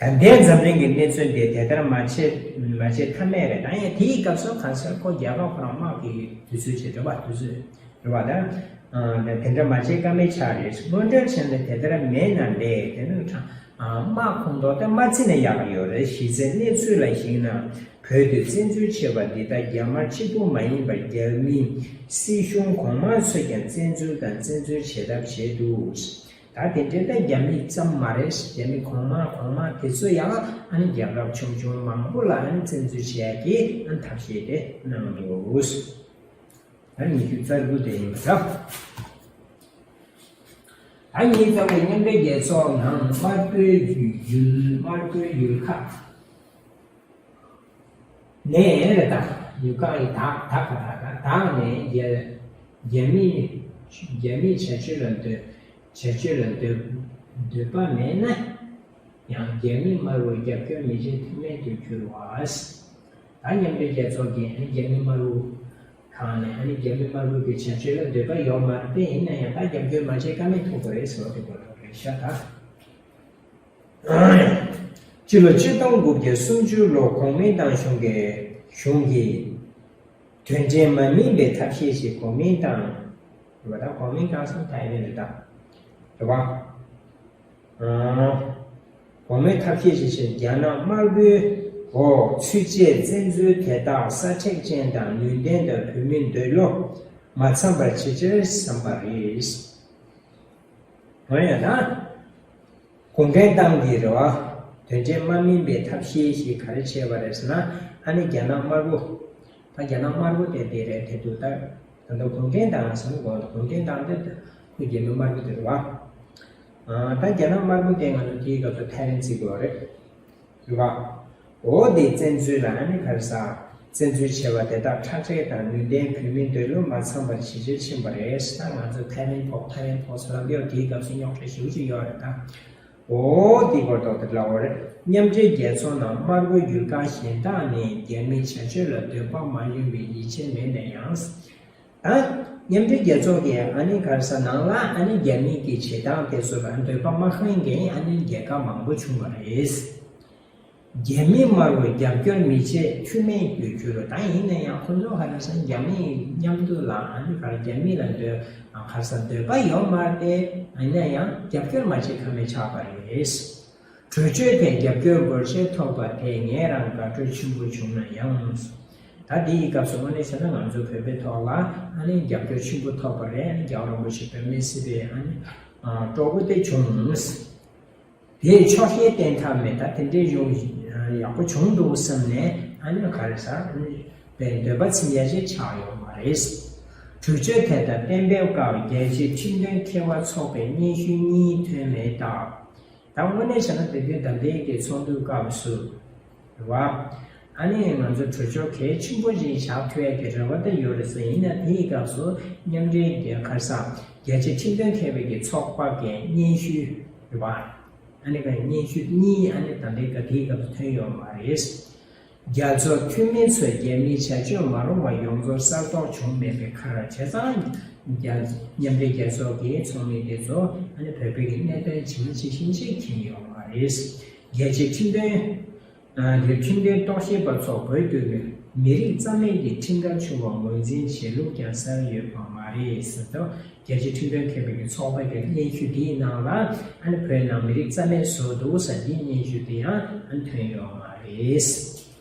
རེད། ད་ལྟའི་འཛམ་གླིང་གི་གནས་ཚུལ་འདི་དེ་ལྟར་མ་བྱེད་མ་བྱེད་ཐབས་མེད་རེད། ད་ཡང་དེའི་སྐབས་སུ་གང་ཟེར་ཁོ་རྒྱལ་ཁབ་ཁོ་རང་དམག་གི་དུས་ཚོད་བྱེད་འགྲོ་བ་དུས་ཚོད་རེད་བ། ད་ཨ་དེ་འདྲ་མ་བྱེད་ཀ་མེད་ཆགས་རེད། སྔོན་འགྲོའི་ཆ་ནས་དེ་ལྟར་མེད་ན་ལས་དེ་ནི་ཁྲ་ཨ་དམག་ཁོངས་གཏོགས་དེ་མ་བརྩིས་ན་ཡག་ཡོད་རེད། གཞི་རྩའི་གནས་ཚུལ་ལ་གཞིགས་ན་བོད་དུ་བཙན་འཛུལ་བྱས་པ་འདི་དག་རྒྱ་དམར་གཅིག་པུ་མ་ཡིན་པར་རྒྱ་མིའི་སྲིད་གཞུང་གོང་མ་ཚོས་ཀྱང་བཙན་འཛུལ་དང་བཙན་འཛུལ་བྱེད་ཐབས་བྱས་འདུག་ད་དེ་འདྲའི་ད་རྒྱ་མི་ཙམ་མ་རེད། རྒྱ་མི་གོང་མ་གོང་མ་དེ་ཚོ་ཡང་ཨ་ནི་རྒྱལ་ཁབ་ཆུང་ཆུང་མང་པོ་ལ་ཨ་ནི་བཙན་འཛུལ་བྱེད་ཡག་གི་ཨ་ནི་ཐབས་ཤེས་དེ་གནང་འདུག་ད་ཉི་ཤུ་རྩ་དགུ་དེ་ཡིན་པ་འདྲ། ད་ཉི་ཤུ་རྩ་དགུ་མཉམ་འབྲེལ་རྒྱལ་ཚོགས་ནང་དམར་པོའི་ཡུལ། དམར་པོའི་ཡུལ་ཁག་ནས་རེད། ད་ཡུལ་ཁག་ཡི་དག་དག་ག་དག་དག་དག་ནས་རྒྱ་རྒྱ་མི་རྒྱ་མིའི་བྱ་སྤྱོད་ལ་འདོད། བྱ་སྤྱོད་ལ་འདོད། འདོད་པ་མེད་ན་ཡང་རྒྱ་མི་དམར་པོར་རྒྱབ་སྐྱོར་མི་བྱེད་ཐབས་མེད་དུ་གྱུར་བ། ད་མཉམ་འབྲེལ་རྒྱལ་ཚོགས་ཀྱིས་རྒྱ་མི་དམར་པོ་ཁག་ནས་ཨ་ནི་རྒྱ་མི་དམར་པོ་གི་བྱ་སྤྱོད་ལ་འདོད་པ་ཡོད་མ་རེད། དེ་ཡིན་ན་ཡང་ད་རྒྱབ་སྐྱོར་མ་བྱས་ཀ་མེད་ཐུག་པ་རེད་ཟེར་བ་དེ་དགོས་རེད་ཤག་ད། སྤྱི་ལོ་ཆིག་སྟོང་དགུ་བརྒྱ་སུམ་ཅུ་ལོ་གོང་མའི་ཏང་གཞུང་གི་གཞུང་གིས་དོན་འབྲས་མ་སྨིན་པའི་ཐབས་ཤེས་ཤིག་གོ་མིན་ཏང་། རེད་བ། ད་གོ་མིན་ཏང་སོང་ད་ཡིན་རེད་ད། རེད་བ། ཨང་། གོ་མིན་ཐབས་ཤེས་ཤིག་བྱས། རྒྱ་ནག་དམར་པོའི་འོག་ཚུད་ཆེད་བཙན་འཛུལ་དེ་དག་སྲ་མཁྲེགས་ཅན་དང་ནུས་ལྡན་དང་བོད་མིའི་འདོད་བློ་མ་འཚམ་པར་ཇི་ཆེར་བསམ་པ་རེད། འོན་ཡང་ན། གུང་ཁྲན་ཏང་གིས་རེད་བ། དོན་འབྲས་མ་སྨིན་པའི་ཐབས་ཤེས་ཤིག་ག་རེ་བྱས་པ་རེད་ཟེར་ན། ཨ་ནི་རྒྱ་ནག་དམར་པོ། ད་རྒྱ་ནག་དམར་པོ་དེ་དེ་རེད་དེ་འདུག་ད་ད་ལྟ་གུང་ཁྲན་ཏང་ཟེར་ན་དགོས། གུང་ཁྲན་ཏང་དེ་ཁོ་རྒྱ་མི་དམར་པོ་དེ་རེད་བ། ཨ་ད་རྒྱ་ནག་དམར་པོ་དེ་ང་ཚོ་དེའི་སྐབས་སུ་ཐའེ་ཝན་བརྩི་དགོས་རེད། རེད་བ། འོ་དེ་བཙན་འཛུལ་ལ་ཨ་ནི་ག་རེ་ཟ། བཙན་འཛུལ་བྱས་པ་དེ་དག་ཁྲག་ཁྲིག་དང་ནུས་ལྡན་བོད་མིའི་འདོད་བློ་མ་འཚམ་པར་ཇེ་ཆེར་ཕྱིན་པ་རེད། ད་ང་ཚོ་ཐའེ་ཝན་ཕོག་ཐའེ་ཝན་ཕོག་ཟེར་ལབ་ཡོད། དེའི་སྐབས་སུ་རྙོག་དྲ་ཞེ་པོ་ཅིག་ཡོད་རེད་ད། འོ་དེའི་སྐོར་ཐོག་ཏུ་ལབ་པ་རེད། མཉམ་འབྲེལ་རྒྱལ་ཚོགས་ནང་དམར་པོ་ཡུལ་ཁག་གཞན་དག་ནས་རྒྱ་མིའི་བྱ་སྤྱོད་ལ་འདོད་པ་མ་ཡོད་པའི་ཡིད་ཆེས་མེད་ན་ཡང་། ད་མཉམ་འབྲེལ་རྒྱལ་ཚོགས་ཀྱི་ཨ་ནི་ག་རེ་ཟ་ནང་ལ་ཨ་ནི་རྒྱ་མི་གི་བྱེད་སྟངས་དེ་ཚོ་ལ་འདོད་པ་མ་ཁེངས་མཁན་ཨ་ནི་རྒྱལ་ཁབ་མང་པོ་བྱུང་བ་རེད། རྒྱ་མི་དམར་པོར་རྒྱབ་སྐྱོར་མི་བྱེད་ཐུབ་མེད་དུ་གྱུར། ད་ཡིན་ན་ཡང་ཁོ་ཚོ་ག་རེ་ཟ་རྒྱ་མི་མཉམ་དུ་ལ་ཨ་ནི་ག་རེ་རྒྱ་མི་ལ་འདོད་ག་རེ་ཟ་འདོད་པ་ཡོད་མ་རེད། ཡིན་ན་ཡང་རྒྱབ་སྐྱོར་མ་བྱེད་ཁ་མེད་ཆགས་པ་རེད། གྲོས་ཆོད་དེ་རྒྱབ་སྐྱོར་འབོར་ཆེ་ཐོབ་པ་དེ་ངས་རང་དགའ་སྤྲོ་ཆེན་པོ་བྱུང་ན་ཡང་། ད་འདིའི་སྐབས་སུ་དངོས་གནས་བྱས་ན་ང་ཚོ་བོད་པའི་ཐོག་ལ་ཨ་ནི་རྒྱབ་སྐྱོར་ཆེན་པོ་ཐོབ་པ་རེད། ཨ་ནི་རྒྱལ་བ་རིན་པོ་ཆེ་བོད་མི་སྲིད་པའི་ཨ་ནི་སྤྲོ་པོ་དེ་བྱུང་། དེས་ཆོག་ཤེས་བསྟན་ཐབས་མེད། ད་དེ་འདྲའི་ཡོང་ཡག་པོ་བྱུང་འདུག་བསམ་ནས་ཨ་ནི་ག་རེ་ཟ་ཨ་ནི་པའི་འདོད་པ་ཚིམ་ཡ་ཅིག་ཆགས་ཡོད་མ་རེད། གྲོས་ཆོད་དེ་ལྟར་གཏན་འབེབས་སྐབས་རྒྱལ་སྤྱིའི་ཁྲིམས་དོན་མཁས་པ་ཚོགས་པའི་སྙན་ཞུ་གཉིས་ཐོན་མེད་སྟབས། ད་དངོས་གནས་བྱས་ན་དེ་དུས་ད་ལྟའི་གི་ཚོགས་འདུའི་སྐབས་སུ་རེད་བ། ཨ་ནི་ང་ཚོ་གྲོས་ཆོད་གལ་ཆེན་པོ་ཞིག་བཞག་ཐུབ་ཡ་གི་རེ་བ་དེ་ཡོད་རེད་ཟེར། ཡིན་ན་དེའི་སྐབས་སུ་མཉམ་འབྲེལ་རྒྱལ་ཁབ་སམ་རྒྱལ་སྤྱིའི་ཁྲིམས་དོན་མཁས་པའི་གི་ཚོགས་པ་གི་སྙན་ཞུ་རེད་བ། ཨ་ནི་ག་སྙན་ཞུ་གཉིས་ཨ་ནི་ད་ལྟའི་ག་དེའི་སྐབས་སུ་ཐོན་ཡོད་མ་རེད། རྒྱ་མཚོ་འཐུས་མི་ཚོས་རྒྱ་མིའི་བྱ་སྤྱོད་མ་རུང་བ་ཡོངས་རྫོགས་གསར་རྟོག་བྱུང་མེད་པའི་ཁར་བྱས་ཙང་། རྒྱ་མཉམ་འབྲེལ་རྒྱལ་ཚོགས་ཀྱི་ཚོགས་མི་དེ་ཚོ་ཨ་ནི་བོད་པའི་གི་གནད་དོན་ཇི་མ་ཇི་བཞིན་ཅིག་མཁྱེན་ཡོད་མ་རེད། རྒྱལ་སྤྱིའི་ཁྲིམས་དོན། ཨ་འདིར་ཁྲིམས་དོན་རྟོག་ཞིབ་པ་ཚོ་བོད་དུ་མི་རིགས་རྩ་མེད་ཀྱི་ཁྲིམས་འགལ་བྱུང་བ་ངོས་འཛིན་བྱེད་ལུགས་ཀྱང་གསལ་ཡོད་པ་མ་རེད་ཟེར་དུས། རྒྱལ་སྤྱིའི་ཁྲིམས་དོན་མཁས་པའི་གི་ཚོགས་པ་གི་སྙན་ཞུ་དེའི་ནང་ལ་ཨ་ནི་བོད་ནང་མི་རིགས་རྩ་མེད་བཟོ་འདུག་ཟེར་འདིའི་སྙན་ཞུ་དེ་ཡང་ཨ་ནི་ཐོན་ཡོད་མ་རེད།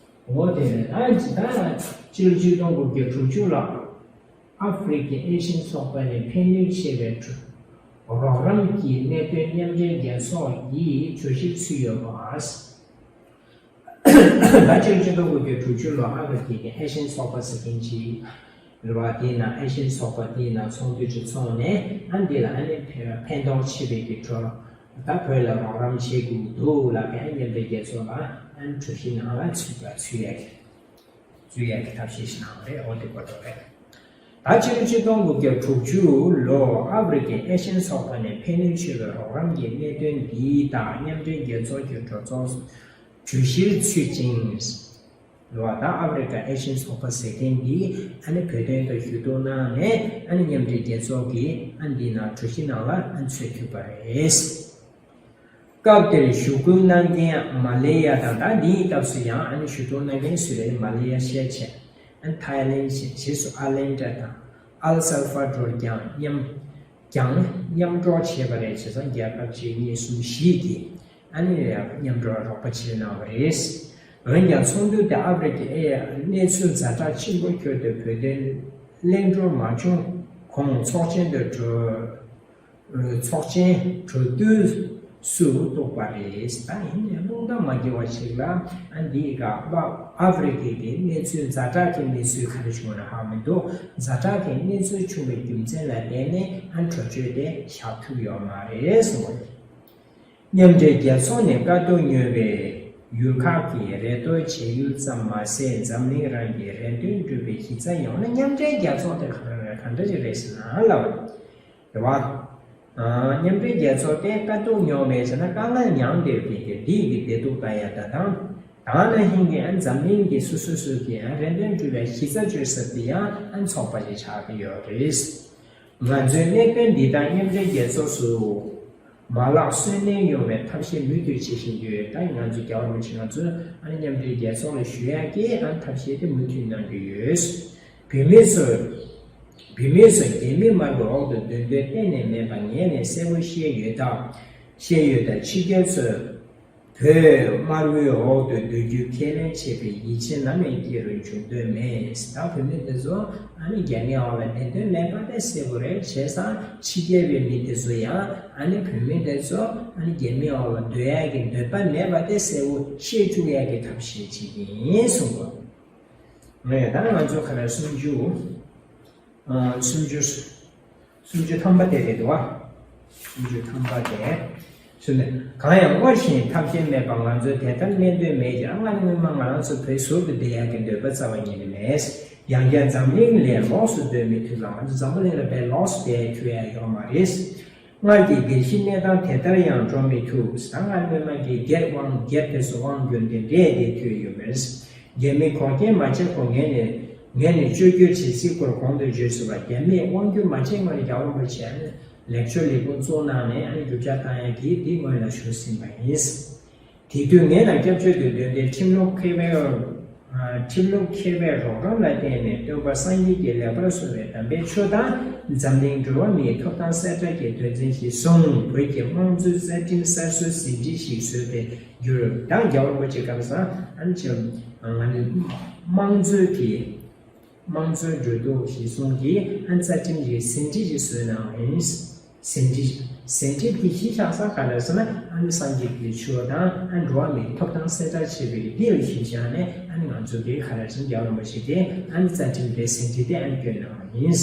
འོ་དེ་ནས་ད་ཇི་ལྟར་སྤྱི་ལོ་ཆིག་སྟོང་དགུ་བརྒྱ་དྲུག་ཅུ་ལོར་ཨ་ཧྥེ་རི་ཁའི་ཨེ་ཤི་ཡན་ཚོགས་པ་ནས་ཕན་ནུས་ཆེ་བའི་རོགས་རམ་གྱི་གནད་དོན་མཉམ་འབྲེལ་རྒྱལ་ཚོགས་ཀྱིས་གྲོས་གཞིར་ཚུད་ཡོད་པ། ད་སྤྱི་ལོ་ཆིག་སྟོང་དགུ་བརྒྱ་དྲུག་ཅུ་ལོར་ཨ་ཧྥེ་རི་ཁའི་ཨེ་ཤི་ཡན་ཚོགས་པ་ཟེར་མཁན་ཅིག་རེད་བ། དེའི་ནང་ཨེ་ཤི་ཡན་ཚོགས་པ་དེའི་ནང་ཚོགས་འདུ་ཅིག་ཚོགས་ནས་ཨ་འདི་ལ་ཨ་ནི་ཕན་ཕན་ཐོགས་ཆེ་བའི་གི་གྲོས་ད་བོད་ལ་རོགས་རམ་བྱེད་དགོས་འདུག་ལབ་པའི་མཉམ་འབྲེལ་རྒྱལ་ཚོགས་ལ་ཨ་ནི་གྲོས་གཞི་ནང་ལ་ཚུད་པ་ཚུད་ཡ་གི་ཚུད་ཡ་གི་ཐབས་ཤེས་ཤིག་གནང་བ་རེད། འོ་དེ་གོ་ཐོག་རེད། ད་སྤྱི་ལོ་ཆིག་སྟོང་དགུ་བརྒྱ་དྲུག་ཅུ་ལོར་ཨ་ཧྥེ་རི་ཁའི་ཨེ་ཤི་ཡན་ཚོགས་པ་ནས་ཕན་ནུས་ཆེ་བའི་རོགས་རམ་གྱི་གནད་དོན་འདི་དག་མཉམ་འབྲེལ་རྒྱལ་ཚོགས་ཀྱི་གྲོས་ཚོགས་གྲོས་གཞིར་ཚུད་ཅིང་། ལོ་ད་ཨ་ཧྥེ་རི་ཁ་ཨེ་ཤི་ཡན་ཚོགས་པ་ཟེར་མཁན་འདི་ཨ་ནི་བོད་དོན་དུ་ཞུ་གཏུག་གནང་ནས་ཨ་ནི་མཉམ་འབྲེལ་རྒྱལ་ཚོགས་ཀྱི་ཨ་འདི་ནང་གྲོས་གཞི་ནང་ལ་ཨ་ཚུད་ཐུབ་པ་རེད། སྐབས་དེར་ཞུ་སྐུལ་གནང་མཁན་མ་ལེ་ཡ་དང་ད་འདིའི་སྐབས་སུ་ཡང་ཨ་ནི་ཞུ་གཏུག་གནང་མཁན་སུ་རེད། མ་ལེ་ཡ་ཤས་ཆེ། ཨ་ནི་ཐའི་ལེན་ཆེ། རྗེས་སུ་ཨ་ལན་ཏྲ་དང་ཨལ་སལ་ཧྥ་ཌོར་ཀྱང་མཉམ་ཀྱང་མཉམ་འགྲོགས་བྱས་པ་རེད། བྱས་ཙང་རྒྱལ་ཁབ་གཅིག་གཉིས་གསུམ་བཞི་གིས་ཨ་ནི་མཉམ་འགྲོགས་རོགས་པ་བྱེད་གནང་བ་རེད། འོན་ཀྱང་ཚོགས་འདུ་དེ་ཨ་ཧྥེ་རི་ཁའི་གནས་ཚུལ་ཛ་དྲག་ཆེན་པོ་ཁྱོན་དུ་བོད་དོན་གླེང་སྒྲོག་མ་བྱུང་གོང་ཚོགས་ཆེན་དུ་གྲོས། ཚོགས་ཆེན་གྲོས་བསྡུར་སུ་གཏོགས་པ་རེད། ད་ཡིན་ནའི་རླུང་རྟ་མ་འགྱེལ་བ་ཞིག་ལ་ཨ་འདིའི་སྐབས་ཨ་ཧྥེ་རི་ཁའི་གི་གནས་ཚུལ་ཛ་དྲག་གི་གནས་ཚུལ་ག་རེ་བྱུང་བ་ཧ་མི་འདུག་ཛ་དྲག་གི་གནས་ཚུལ་བྱུང་བའི་རྒྱུ་མཚན་ལ་བརྟེན་ནས་ཨ་གྲོས་ཆོད་དེ་བཞག་ཐུབ་ཡོད་མ་རེད་གསུངས་པ་རེད། མཉམ་འབྲེལ་རྒྱལ་ཚོགས་ནས་དཀའ་སྡུག་མྱོང་བའི་ཡུལ་ཁག་གི་རེ་ལྟོས་བྱེད་ཡུལ་ཙམ་མ་ཟད་འཛམ་གླིང་རང་གི་རེ་འདུན་སྒྲུབ་པའི་གཞི་རྩ་ཡོང་ན་མཉམ་འབྲེལ་རྒྱལ་ཚོགས་དེ་ག་རེ་རེད། ག་འདྲ་ཞིག་རེད་ཟེར་ན་ལབ་པ་རེད་བ། མཉམ་འབྲེལ་རྒྱལ་ཚོགས་དེ་དཀའ་སྡུག་མྱོང་བའི་ཟེར་ན་དཀའ་ངལ་མྱངས་བསྡད་པའི་གི་འདི་ཡི་གི་བདེ་སྡུག་ལྟ་ཡ་ད་དང་། ད་ནང་བཞིན་གྱི་ཨ་འཛམ་གླིང་གི་སོ་སོ་སོ་གི་ཨ་རེ་འདུན་སྒྲུབ་པའི་གཞི་རྩ་བཅོལ་ས་དེ་ཡང་ཨ་ཚོགས་པ་ཞིག་ཆགས་ཀྱི་ཡོད་རེད། ང་ཚོའི་གནད་དོན་འདི་དག་མཉམ་འབྲེལ་རྒྱལ་ཚོགས་སུ་མ་ལག་སོན་གནས་ཡོང་བའི་ཐབས་ཤེས་མུ་མཐུད་བྱེད་བཞིན་ཡོད། ད་ང་ཚོ་རྒྱལ་བ་རིན་པོ་ཆེ་ང་ཚོ་ཨ་ནི་མཉམ་འབྲེལ་རྒྱལ་ཚོགས་ལ་ཞུ་ཡག་གི་ཨ་ཐབས་ཤེས་དེ་མུ་མཐུད་གནང་གི་ཡོད། བུད་མེད་ཚོ་བུད་མེད་ཚོ་རྒྱ་མི་དམར་པོའི་འོག་ཏུ་སྡོད་འདོད་གཏན་ནས་མེད་པ་ངས་ནས་གསལ་པོ་བཤད་ཡོད་ད། བཤད་ཡོད་ད། ཕྱི་རྒྱལ་ཚོས་བོད་དམར་པོའི་འོག་ཏུ་སྡོད་རྒྱུ་ཁས་ལེན་བྱེད་པའི་ཡིད་ཆེས་ནམ་ཡང་སྐྱེ་རུ་འཇུག་འདོད་མེད། ད་བུད་མེད་དེ་ཚོ་ཨ་ནི་རྒྱ་མིའི་འོག་ལ་བསྡད་འདོད་མེད་པ་དེ་གསལ་པོ་རེད། བྱས་ཙང་ཕྱི་རྒྱལ་བའི་མི་དེ་ཚོ་ཡང་ཨ་ནི་བུད་མེད་དེ་ཚོ་ཨ་ནི་རྒྱ་མིའི་འོག་ལ་སྡོད་ཡག་གི་འདོད་པ་མེད་པ་དེ་གསལ་པོ་ཤེས་བཅུག་ཡག་གི་ཐབས་ཤེས་ཅིག་ཡིན་གསུངས་པ། ངས་ད་ང་ཚོ་ག་ལ་སུམ་ཅུ། ཨ་སུམ་ཅུ། སུམ་ཅུ་ཐམ་པ་དེ་རེད་འདུག་བ། སུམ་ཅུ་ཐམ་པ་དེ། ཞུ་ནས་གང་ཡང་སྔར་བཞིན་ཐབས་ཤེས་མེད་པར་ང་ཚོས་དེ་ལྟར་གནས་འདོད་མེད་ཀྱང་སྔར་སྔོན་མ་ང་རང་ཚོ་བོད་ཟུར་དུ་བསྡད་ཡག་གི་འདོད་པ་རྩ་བ་ཉིད་ནས་མེད། ཡང་བསྐྱར་འཛམ་གླིང་ལས་ལོགས་སུ་སྡོད་མི་ཐུབ་ལ་ང་ཚོ་འཛམ་བུ་གླིང་ལ་བས་ལོགས་སུ་བསྡད་ཐུབ་ཡག་ཡོད་མ་རེད། སྔར་གྱི་སྒེར་གྱི་གནས་སྟངས་དེ་ལྟར་ཡང་འགྲོ་མི་ཐུབ། ད་སྔར་སྔོན་མ་གི་སྒེར་དབང་སྒེར་དེ་ཚོ་དབང་བསྒྱུར་ཏེ་འདྲེས་ཏེ་ཐུག་ཡོད་མེད། རྒྱ་མིས་འགོག་རྐྱེན་མ་བྱས་གོང་ངས་ནས་ངས་ནས་བཅོས་བསྒྱུར་བྱེད་སྲིད་སྐོར་གོང་དུ་བརྗོད་ཚུལ་ལ་རྒྱ་མིས་དབང་བསྒྱུར་མ་བྱས་སྔོན་རྒྱལ་བ་རིན་པོ་ཆེ་ལེགས་བཅོས་ལས་ཁུངས་བཙུགས་གནང་ནས་རྒྱུ་ཆ་བཏང་ཡ་གིས་འདི་སྔོན་ལ་ཞུ་ཟིན་པ་ཡིན། དེ་དུས་ངེད་ལ་སྐྱབས་བཅོལ་དུ་སྡོད་དེ་ཁྲིམས་ལུགས་མཁས་པའི་ཁྲིམས་ལུགས་མཁས་པའི་རོགས་རམ་ལ་བརྟེན་ནས་སྟོན་པ་སངས་རྒྱས་ཀྱི་ལེགས་པར་གསུངས་པའི་དམ་པའི་ཆོས་དང་འཛམ་གླིང་འགྲོ་བ་མིའི་ཐོབ་ཐང་གསལ་བསྒྲགས་ཀྱི་དོན་ཚན་ཞིག་བཟུང་བོད་ཀྱི་དམངས་གཙོའི་རྩ་ཁྲིམས་གསར་བཟོའི་ཟིན་བྲིས་ཤིག་བཟོས་པའི་བརྒྱུད་རིམ་དང་རྒྱལ་བ་རིན་པོ་ཆེ་སྐབས་སུ་ཨ་ནི་ཆེ་ང་ནི་དམངས་གཙོའི་གི་དམངས་གཙོའི་འགྲོ་ལུགས་གཞི་བཟུང་གིས་ཨ་ནི་རྩ་ཁྲིམས་ཀྱི་ཟིན་བྲིས་ཤིག་བཟོས་གནང་བ་ཡིན། ཟིན་བྲིས། ཟིན་བྲིས་ཀྱི་གཞི་བཞག་ས་ག་རེ་ཟེར་ན་ཨ་ནི་སངས་རྒྱས་ཀྱི་ཆོས་དང་ཨ་ནི་འགྲོ་བ་མིའི་ཐོབ་ཐང་གསལ་བསྒྲགས་བྱེད་པའི་འདི་ལ་གཞི་བཞག་ནས་ཨ་ནི་ང་ཚོ་གིས་ག་རེ་ཟེར་ན་རྒྱལ་བ་རིན་པོ་ཆེ་གིས་ཨ་ནི་རྩ་ཁྲིམས་དེ་ཟིན་བྲིས་དེ་ཨ་ནི་བསྐྱོན་གནང་བ་ཡིན།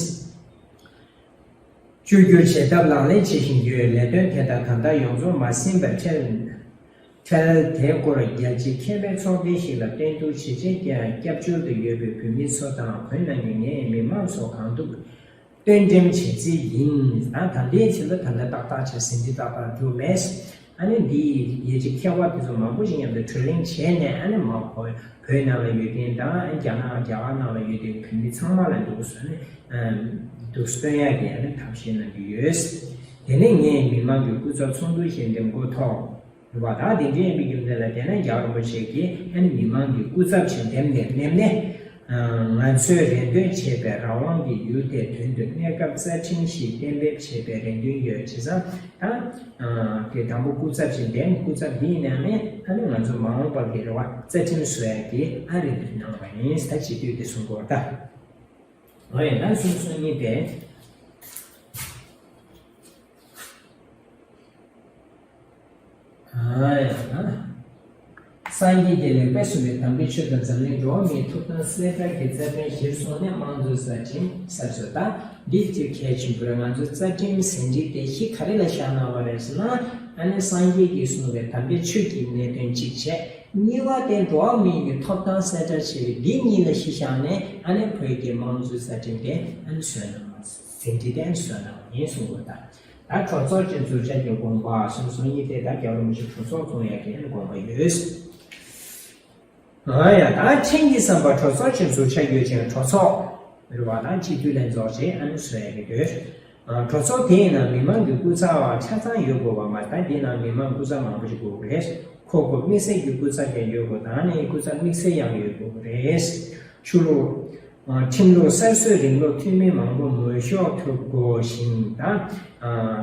བཅོས་བསྒྱུར་བྱེད་ཐབས་ལག་ལེན་བྱེད་བཞིན་ཡོད། ལས་དོན་དེ་དག་ད་ལྟ་ཡོངས་རྫོགས་མ་ཟིན་པར་ཁྲལ། ཁྲལ་དེ་སྐོར་རྒྱལ་སྤྱིའི་མཁས་པའི་ཚོགས་སྡེ་ཞིག་ལ་བསྟན་བསྡུར་བྱེད་ཆེད་ཀྱང་སྐྱབས་བཅོལ་དུ་ཡོད་པའི་བོད་མི་ཚོ་དང་བོད་ནང་གི་ངའི་མི་མང་ཚོ་གང་ཐུབ་སྟོན་འགྲེམས་བྱེད་རྩིས་ཡིན། ད་ད་ལྟའི་ཆེད་དུ་ད་ལྟ་ཏག་ཏག་བྱས་ཟིན་བྲིས་ཏག་ཏག་བསྒྱུར་མེད། ཨ་ནི་འདི་ཡི་ཡིད་ཆེས་མཁས་པ་དེ་ཚོ་མང་པོ་ཞིག་མཉམ་དུ་གྲོས་གླེང་བྱས་ནས། ཨ་ནི་མ་བོད་བོད་ནང་ལ་ཡོད་མཁན་དང་། ཨ་རྒྱ་ནག་རྒྱ་གར་ནང་ལ་ཡོད་མཁན་བོད་མི་ཚང་མ་ལ་འདུག་སེ་ནས་འདུག་སེ་སྟོན་ཡག་གི་ཨ་ནི་ཐབས་ཤེས་གནང་གི་ཡོད། དེ་ནས་ངས་མི་མང་གི་སྐུ་ཚབ་ཚོགས་འདུ་ཞིག་འདེམས་དགོས་ཐོག་རེད་བ། ད་དེ་འདྲའི་ཡིན་པའི་རྒྱུ་མཚན་ལ་བརྟེན་ནས་རྒྱལ་བ་རིན་པོ་ཆེ་གིས་ཨ་ནི་མི་མང་གི་སྐུ་ཚབ་ཞིག་འདེམས་ནས་སླེབས་ནས། ང་ཚོས་རེ་འདུན་བྱས་པའི་རང་དབང་གི་ཡུལ་དེའི་དོན་དུ་གནས་སྐབས་རྩ་ཁྲིམས་ཤིག་གཏན་འབེབས་བྱེད་པའི་རེ་འདུན་ཡོད། བྱས་ཙང་ད་དེ་དང་པོ་སྐུ་ཚབ་ཞིག་འདེམས། སྐུ་ཚབ་འདིའི་ནང་ནས་ཨ་ནི་ང་ཚོ་མ་འོངས་པ་གི་རེ་བ་རྩ་ཁྲིམས་བཟོ་ཡག་གི་ཨ་རེ་འདུན་གནང་བ་ཡིན། ད་བྱེད་དུས་དེ་གསུང་དགོས་ད། འོ་ཡ། ད་གསུམ་གསུམ་གཉིས་དེ། ཨ་ཡ། སངས་རྒྱས་ཀྱིས་ལེགས་པར་གསུངས་པའི་དམ་པའི་ཆོས་དང་འཛམ་གླིང་འགྲོ་བ་མིའི་ཐོབ་ཐང་གསལ་བསྒྲགས་ཀྱི་རྩ་དོན་གཞིར་བཟུང་ནས་དམངས་གཙོའི་རྩ་ཁྲིམས་གསར་བཟོ་དང་། འདི་ཅིག་གལ་ཆེན་པོ་རེད། ང་ཚོའི་རྩ་ཁྲིམས་ཟིན་བྲིས་དེ་གཞི་ག་རེ་ལ་བཞག་གནང་བ་རེད་ཟེར་ན། ཨ་ནི་སངས་རྒྱས་ཀྱིས་གསུངས་པའི་དམ་པའི་ཆོས་ཀྱི་གནད་དོན་གཅིག་བྱས། གཉིས་པ་དེ་འགྲོ་བ་མིའི་ཐོབ་ཐང་གསལ་བསྒྲགས་བྱས་པའི་འདི་གཉིས་ལ་གཞི་བཞག་ནས། ཨ་ནི་བོད་ཀྱི་དམངས་གཙོའི་རྩ་ཁྲིམས་དེ་ཨ་ནི་བཟོས་གནང་བ། ཟིན་བྲིས་དེ་ཨ་ནི་བཟོས་གནང་བ་ཡིན་གསུངས་པ་དང་། ད་གྲོས་ཚོགས་ཀྱི་ཟུར་ཆ་གི་དགོངས་པ། གསུམ་གསུམ་གཉིས་དེ་ད་རྒྱལ་བ་རིན་པོ་ཆེ་གྲོས་ཚོགས་སྐྱོང་ཡག་གི་དགོངས་པ་ཡོད། ཨ་ཡ། ད་ཁྲིམས་ཀྱི་བསམ་པ། གྲོས་ཚོགས་ཀྱི་ཟུར་ཆ་ཡོད་ཅིང་། གྲོས་ཚོགས་རེད་བ། ད་སྤྱི་འཐུས་ལྷན་ཚོགས་ཅེས་ཨ་ནི་བཟོ་ཡག་གི་འདོད། གྲོས་ཚོགས་དེའི་ནང་མི་མང་གི་སྐུ་ཚབ་ཆ་ཚང་ཡོད་དགོས་པ་མ་ཟད། དེའི་ནང་མི་མང་སྐུ་ཚབ་མང་པོ་ཞིག་དགོས་ཀྱི་རེད། ཁོ་ཁོ་དམིགས་བསལ་གྱི་སྐུ་ཚབ་ཀྱང་ཡོད་དགོས། ད་ནི་སྐུ་ཚབ་དམིགས་བསལ་ཡང་ཡོད་དགོས་ཀྱི་རེད། ཆོས་ལུགས། ཁྲིམས་ལུགས་གསར་བཟོའི་རིང་ལུགས་འཐུས་མི་མང་པོ་འོས་ཤོག་ཐོབ་དགོས་ཤིང་། ད་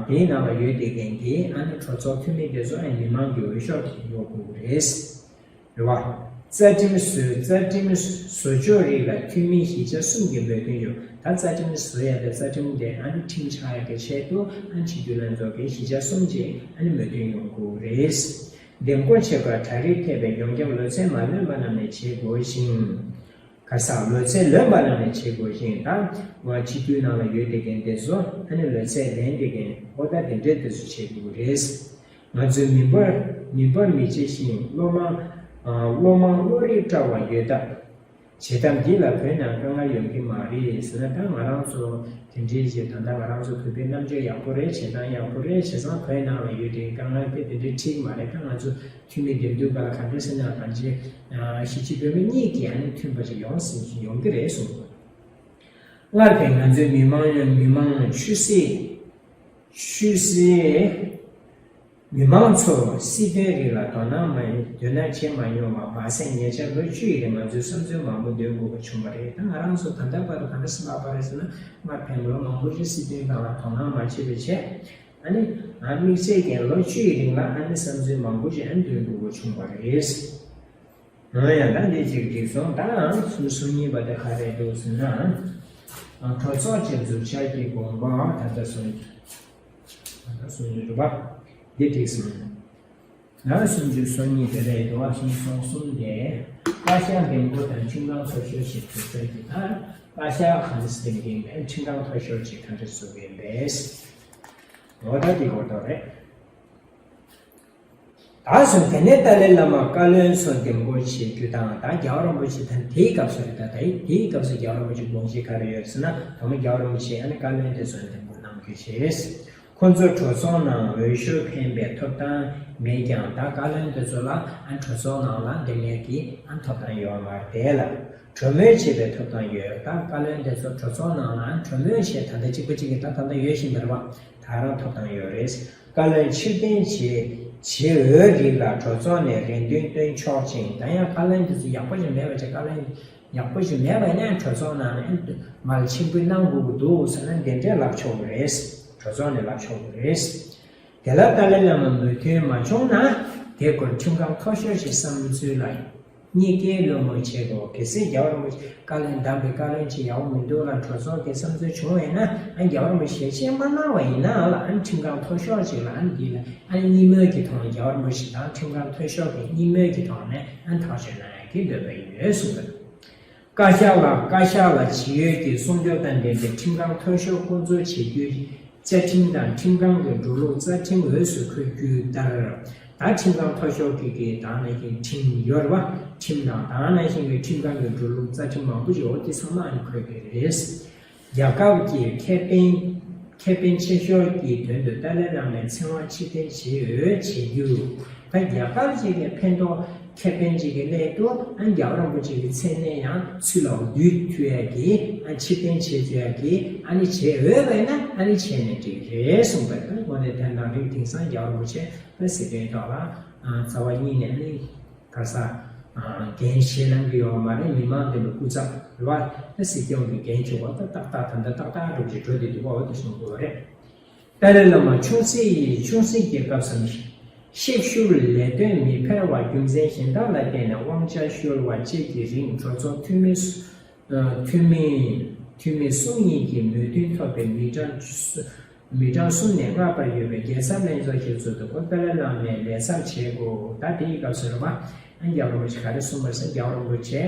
དེའི་ནང་ལ་ཡོད་བསྡད་མཁན་གྱི་ཨ་ནི་གྲོས་ཚོགས་འཐུས་མི་དེ་ཚོ་ཨ་ནི་མི་མང་གི་འོས་ཤོག་དེ་ཡོད་དགོས་ཀྱི་རེད། རེད་བ། རྩ་ཁྲིམས་བཟོས། རྩ་ཁྲིམས་བཟོ་ཕྱོགས་རིགས་ལ་འཐུས་མི་བཞི་ཆ་གསུམ་གྱི་མོས་མཐུན་ཡོད། ད་རྩ་ཁྲིམས་བཟོ་ཡ་དེ། རྩ་ཁྲིམས་དེ་ཨ་ནི་ཁྲིམས་ཆགས་ཡ་གི་ཆེད་དུ་ཨ་ནི་སྤྱི་འཐུས་ལྷན་ཚོགས་ཀྱི་བཞི་ཆ་གསུམ་གྱི་ཨ་ནི་མོས་མཐུན་ཡོང་དགོས་རེད། འདེམས་བསྐོ་བྱེད་སྐབས་གྲ་སྒྲིག་ཐེབས་པའི་ཡོངས་ཁྱབ་ལོ་ཚད་མ་ལོན་པ་རྣམས་ནས་བྱེད་དགོས་ཤིང་། ག་ས་ལོ་ཚད་ལོན་པ་རྣམས་ནས་བྱེད་དགོས་ཤིང་། ད་སྤྱི་འཐུས་ནང་ལ་ཡོད་བསྡད་མཁན་དེ་ཚོ་ཨ་ནི་ལོ་ཚད་ལོན་བསྡད་མཁན། འོ་ད་དེ་འདྲའི་དེ་ཚོ་བྱེད་དགོས་རེད། ང་ཚོས་མི་འབོར་མི་འབོར་མི་ཆེ་ཞིང་བློ་མང་། ཨ། བློ་མང་བློ་རིག་བཀྲ་བ་ཡོད་སྟབས། བྱེད་ཐབས་འདི་ལ་བོད་ནང་དཀའ་ངལ་ཡོང་གི་མ་རེད་ཟེར་ན། ད་ང་རང་ཚོ་དེ་འདྲའི་ཞིག་ད་ལྟ་ང་རང་ཚོ་བོད་པའི་རྣམ་དཔྱོད་ཡག་པོ་རེད། བྱེད་སྟངས་ཡག་པོ་རེད། བྱས་ཙང་བོད་ནང་ལ་ཡོད་དེ་དཀའ་ངལ་དེ་དེ་འདྲའི་འཕྲད་ཀྱི་མ་རེད། ད་ང་ཚོ་འཐུས་མི་འདེམས་དུས་ག་ལ་ག་འདྲ་ཟེར་ན། གང་ཅི། ཨ། གཞིས་བྱེས་བོད་མི་གཉིས་ཀྱིས་ཨ་ནི་མཐུན་པ་ཞིག་ཡོང་སྲིད། ཡོང་གི་རེད་གསུངས། སྔར་བས་ང་ཚོའི་མི་མང་མི་མང་ཆོས་སྲིད། ཆོས་སྲིད། མི་མང་ཚོ་སྲིད་དོན་རིགས་ལ་དོ་སྣང་མ། དོ་སྣང་བྱེད་མ་མྱོང་བ་མ་ཟད། ཉེ་ཆར་ལོ་བཅུ་ཡི་རིང་ང་ཚོས་བསམ་ཚུལ་མང་པོ་འདོན་དགོས་པ་བྱུང་བ་རེད། ད་ང་རང་ཚོ་ད་ལྟ་བར་ག་འདྲ་སེ་ལབ་པ་རེད་ཟེར་ན། སྔར་བས་ལོ་མང་པོ་ཞིག་སྲིད་དོན་སྒང་ལ་དོ་སྣང་མ་བྱས་པའི་ཆེད། ཨ་ནི་ཨ། དམིགས་བསལ་གྱི་ལོ་བཅུ་ཡི་རིང་ལ་ཨ་ནི་བསམ་ཚུལ་མང་པོ་ཞིག་ཨ་ནི་འདོན་དགོས་པ་བྱུང་བ་རེད། ཨ། ཡང་ད་འདི་གཅིག་འགྲིག་སོང་། ད་གསུམ་གསུམ་གཉིས་པ་དེ་ག་རེ་འདུག་ཟེར་ན། ཨ། གྲོས་ཚོགས་ཀྱི་ཟུར་ཆ་གི་དགོངས་པ་ད་ལྟ་གསུམ། ད་ལྟ་གསུམ་ཡོད་རེད་པ། འདི་འགྲིག་སོང་། ད་སུམ་ཅུ་སོ་གཉིས་དེ་རེད་འདུག་པ། གསུམ་སོ་གསུམ་དེ། བཀའ་ཤག་འདེམས་བསྐོ་དང་ཁྲིམས་ཁང་འཐུས་ཤོར་ཞིག་གྲོས་ཚོགས་ཀྱི། ད་བཀའ་ཤག་གང་འདེམས་ཀྱི་ཡིན་པས། ཁྲིམས་ཁང་འཐུས་ཤོར་ཞིག་གང་འདྲ་བཟོ་གི་ཡིན་པས། འོ་ད་འདི་གོ་ཐོག་རེད། ད་གསུམ། དེ་ནས་ཏཱ་ལའི་བླ་མ་བཀའ་བློན་ཚོ་འདེམས་བསྐོ་བྱེད་རྒྱུ་དང་། ད་རྒྱལ་བ་རིན་པོ་ཆེ་དང་དེའི་སྐབས་སུ་རེད། ད་དེའི་དེའི་སྐབས་སུ་རྒྱལ་བ་རིན་པོ་ཆེའི་དགོངས་གཞི་ག་རེ་ཡོད་ཟེར་ན། དང་པོ་རྒྱལ་བ་རིན་པོ་ཆེ་ཨ་ནི་བཀའ་བློན་དེ་ཚོ་འདེམས་བསྐོ་གནང་རྒྱུ་བྱས། ཁོ་ཚོ་གྲོས་ཚོགས་ནང་འོས་ཤོག་འཕེན་པའི་ཐོབ་ཐང་མེད་ཀྱང་། ད་བཀའ་བློན་དེ་ཚོ་ལ་ཨ་ནི་གྲོས་ཚོགས་ནང་ལ་འདེམས་ཡས་ཀྱི་ཨ་ནི་ཐོབ་ཐང་ཡོད་མ་རེད་ལ། གྲོས་མོལ་བྱེད་པའི་ཐོབ་ཐང་ཡོད། ད་བཀའ་བློན་དེ་ཚོ་གྲོས་ཚོགས་ནང་ལ་ཨ་ནི་གྲོས་མོལ་བྱས། ད་ལྟ་གཅིག་པ་གཅིག་གིས་ད་ད་ལྟ་ཡོད་བཞིན་པ་རེད་པ། ད་རང་ཐོབ་ཐང་ཡོད་རེད། བཀའ་བློན་ཕྱིར་འཐེན་བྱེད། བྱེད་འོས་རིགས་ལ་གྲོས་ཚོགས་ནས་རེ་འདུན་བཏོན་ཆོག་ཅིང་། ད་ཡང་བཀའ་བློན་དེ་ཚོ་ཡག་པོ་ཞིག་མེད་པ་བྱས། བཀའ་བློན་ཡག་པོ་ཞིག་མེད་པ་ཡིན་ན་གྲོས་ཚོགས་ནང་ནས་མར་ཕྱིར་འབུད་གནང་དགོས་ཀྱི་འདུག་ཟེར་ན་འདི་འདྲས་ལབ་ཆོག་གི་རེད། གྲོས་ཚོགས་ནས་ལབ་ཆོག་གི་རེད། དེ་ལ་ཏཱ་ལའི་བླ་མ་མོས་མཐུན་མ་བྱུང་ན། དེ་སྐོར་ཁྲིམས་ཁང་མཐོ་ཤོས་ཤིག་བསམ་ཚུལ་ལ་གཉིས་ཀའི་བློ་མོས་བྱེད་དགོས། གལ་སྲིད་རྒྱལ་བ་རིན་པོ་ཆེ་བཀའ་བློན་བདམས་པའི་བཀའ་བློན་ཅིག་ཡག་པོ་མི་འདུག་ལ། གྲོས་ཚོགས་ཀྱི་བསམ་ཚུལ་བྱུང་བ་ཡིན་ན། ཨ་རྒྱལ་བ་རིན་པོ་ཆེ་ཞལ་ཆད་མ་གནང་བ་ཡིན་ན་ལ། ཨ་ཁྲིམས་ཁང་མཐོ་ཤོས་ཤིག་ལ་ཨ་འདི་ལ་ཨ་གཉིས་མོས་ཀྱི་ཐོག་ནས། རྒྱལ་བ་རིན་པོ་ཆེ་དང་ཁྲིམས་ཁང་མཐོ་ཤོས་ཀྱི་གཉིས་མོས་ཀྱི་ཐོག་ནས་ཨ་ཐག་གཅོད་གནང་ཡག་གི་འདོད་པ་ཡོད་གསུངས་པ་རེད། བཀའ་ཤག་ལ། བཀའ་ཤག་ལ་ཇི་ཡོད་ཀྱི་གསུང་ཆོས་དང་ལྡན་པའི་ཁྲིམས་ཁང་མཐོ་ཤོས་བསྐོ་འཛུགས་བྱེད་རྒྱུའི་བཅའ་ཁྲིམས་དང་ཁྲིམས་ཁང་གི་འགྲོ་ལུགས་རྩ་ཁྲིམས་འོས་སུ་འཁོད་རྒྱུ་ལྟར། ད་ཁྲིམས་ཁང་མཐོ་ཤོས་ཀྱི་གི་དེ་ནང་བཞིན་ཁྲིམས་ཡོད་རེད་པ། ཁྲིམས་དང་དེ་ནང་བཞིན་གྱི་ཁྲིམས་ཁང་གི་འགྲོ་ལུགས་རྩ་ཁྲིམས་མང་པོ་ཞིག་འོ་དེ་ཚང་མ་ཨ་ནི་འཁོད་ཀྱི་རེད། རྒྱལ་ཁབ་ཀྱི་ཁེ་ཕན། ཁེ་ཕན་ཆེ་ཤོས་ཀྱི་དོན་དུ་ཏཱ་ལའི་བླ་མའི་ཚེ་དབང་ཕྱིར་འཐེན་བྱེད་འོས་བྱེད་རྒྱུ། ད་རྒྱ་གར་གཅིག་གི་ཕན་ཐོགས་ཁེ་ཕན་གཅིག་གི་སླད་དུ་ཨ་རྒྱལ་བ་རིན་པོ་ཆེ་གི་མཚན་གནས་ཡང་ཚུར་ལ་བསྡུ་ཐུབ་ཡ་གི་ཨ་ཕྱིར་འཐེན་བྱེད་ཐུབ་ཡ་གི་ཨ་ནི་བྱེད་འོས་པ་ཡིན་ན་ཨ་ནི་བྱས་ནས་འགྲིག་རེད་གསུངས་པ་རེད། དངོས་གནས་དོན་དང་རིགས་དེང་སང་རྒྱལ་བ་རིན་པོ་ཆེ་ད་སྲིད་དོན་ཐོག་ལ་རྩ་བ་ཉིད་ནས་ཨ་ནི། ག་ས། འགན་བཞེས་གནང་གི་ཡོད་མ་རེད། མི་མང་དེ་ལ་སྐུ་ཚབ་རེད་བ། ད་སྲིད་སྐྱོང་གི་འགན་བཞེས་པ་ད་ཏག་ཏག་ད་ལྟ་ཏག་ཏག་འགྲོ་གི་འགྲོ་དེ་འདུག་བ། འོ་དེ་གསུང་དགོས་པ་རེད། ཏཱ་ལའི་བླ་མ་ཆུང་སྲིད་ཆུང་སྲིད་ཀྱི་སྐབས་སམ། གཤེགས་ཤུལ་ལས་དོན་མི་འཕེར་བ་རྒྱུ་མཚན་གཞན་དག་ལ་བརྟེན་ནས་དབང་ཆ་ཤོར་བ་བཅས་ཀྱི་རིང་གྲོས་ཚོགས་འཐུས་མི། འཐུས་མི་འཐུས་མི་གསུམ་གཉིས་ཀྱིས་མོས་མཐུན་ཐོབ་པའི་མི་གྲངས། མི་གྲངས་གསུམ་ནས་ལྔ་བར་ཡོད་པའི་རྒྱལ་ཚབ་ལྷན་ཚོགས་ཞིག་བཙུགས་འདུག་གོ། ཏཱ་ལའི་བླ་མས་ལས་ཚབ་བྱེད་དགོས། ད་དེའི་སྐབས་སུ་རེད་པ། ཨ་རྒྱལ་བ་རིན་པོ་ཆེ་ག་རེ་གསུངས་པ་རེད་ཟེར། རྒྱལ་བ་རིན་པོ་ཆེ་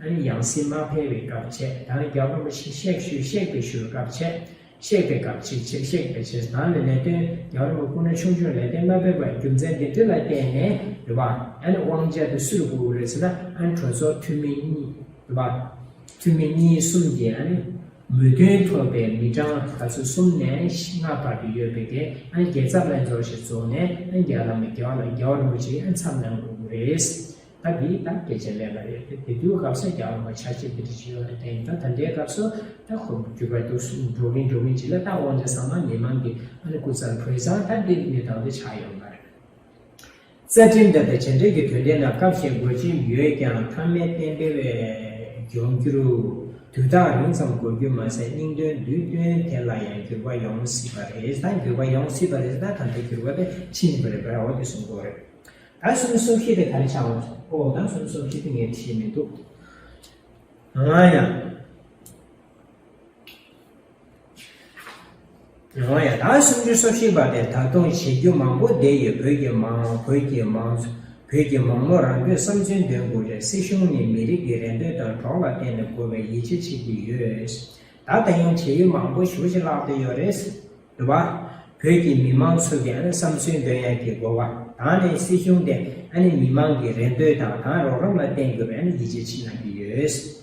ཨ་ནི་ཡང་སྲིད་མ་ཕེབས་པའི་སྐབས་བྱས། ད་རྒྱལ་བ་རིན་པོ་ཆེ་གཤེགས་ཤུལ་གཤེགས་པའི་ཤུལ་སྐབས་བྱས། གཤེགས་པའི་སྐབས་ཅིག་བྱས། གཤེགས་པའི་ཕྱིར་ད་ནི་ལས་དོན་རྒྱལ་བ་རིན་པོ་སྐུ་ན་ཆུང་ཆུང་ལས་དོན་མ་ཕེབས་པའི་རྒྱུ་མཚན་དེ་འདྲ་ལ་བརྟེན་ནས་རེད་པ། ཨ་ནི་དབང་ཆ་དེ་སུ་ལ་དགོས་རེད་ཟེར་ན་ཨ་ནི་གྲོས་ཚོགས་འཐུས་མི་གཉིས་རེད་པ། འཐུས་མི་གཉིས་གསུམ་གྱིས་ཨ་ནི་མོས་མཐུན་ཐོབ་པའི་མི་གྲངས་ག་ཚོད་གསུམ་ནས་ལྔ་བར་དུ་ཡོད་པའི་གི་ཨ་ནི་རྒྱལ་ཚབ་ལྷན་ཚོགས་ཤིག་བཙུགས་ནས་ཨ་ནི་རྒྱལ་བླ་མ་རྒྱལ་བ་ལ་རྒྱལ་བ་རིན་པོ་ཆེ་ཨ་མཚམས་ལེན་དགོས་ཀྱི་རེད། ད་འདི་ད་སྐད་ཆ་ལས་ཀ་རེད། དེ་དུས་སྐབས་སུ་རྒྱལ་བ་རིན་པོ་ཆེ་ཆེ་འདི་འདྲ་ཞིག་ཡོད་རེད། དེ་ཡིན་ད་ད་ལྟའི་སྐབས་སུ་ད་ཁོ་འགྱུར་བ་འགྲོ་གིན་འགྲོ་གིན་འགྲོ་གིན་ཅིག་ལ་ད་དབང་ཆ་ཚང་མ་མི་མང་གི་ཨ་ནི་སྐུ་ཚབ་བོད་ཚང་ད་འདི་ནི་ད་འདི་ཆགས་ཡོད་མ་རེད། རྩ་ཁྲིམས་དང་དེ་བྱེད་འབྲེལ་གྱི་དོན་ལྡན་ལ་སྐབས་ཤིག་དགོས་ཀྱི་ཡོད་ཀྱང་ཐ་མའི་གཏན་འབེབས་འཇོག་རྒྱུར་དུས་ཐག་རིང་ཙམ་འགོར་རྒྱུ་མ་ཟད་སྙིང་དོན་དུས་སྟོན་དེ་ལ་ཡང་འགྱུར་བ་ཡོང་སྲིད་པ་རེད། ད་འགྱུར་བ་ཡོང་སྲིད་པ་རེད། ད་ད་ལྟ་འགྱུར་བ་དེ་ཕྱིན་པ་རེད་པ། འོ་དེ་གསུང་དགོས་རེད། ད་སུམ་ཅུ་སོ་བཞི་དེ་ག་རེ་ཆགས་འོང་། ཨོ་ད་སུམ་ཅུ་སོ་བཞི་དེ་ངས་བྲིས་མི་འདུག་ང་ཡང་། ང་ཡང་ད་སུམ་ཅུ་སོ་བཞི་པ་དེ་ད་དུང་བྱེད་རྒྱུ་མང་པོ་བསྡད་ཡོད། བོད་ཀྱི་མང་བོད་ཀྱི་མང་བོད་ཀྱི་མང་མོས་རང་སྐྱོང་བསམ་ཚུལ་འདོན་དགོས་རེད། སྲིད་གཞུང་ནི་མི་རིགས་ཀྱི་རེ་འདོད་དང་གྲོགས་ལ་བརྟེན་ནས་དགོས་པའི་ཡིད་ཆེས་བྱེད་ཀྱི་ཡོད། ད་ད་ཡང་བྱེད་ཡུལ་མང་པོ་ཞེ་པོ་ཅིག་བརླག་བསྡད་ཡོད་རེད། རེད་བ། བོད་ཀྱི་མི་མང་ཚོ་གི་ཨ་ནི་བསམ་ཚུལ་འདོན་ཡག་གི་དགོས་པ་དང་ནི་སྲིད་གཞུང་དེ་ཨ་ནི་མི་མང་གི་རེ་འདོད་དང་དང་རོགས་རམ་ལ་བརྟེན་དགོས་པའི་ཨ་ནི་ཡིད་ཆེས་བྱེད་གནང་གི་ཡོད།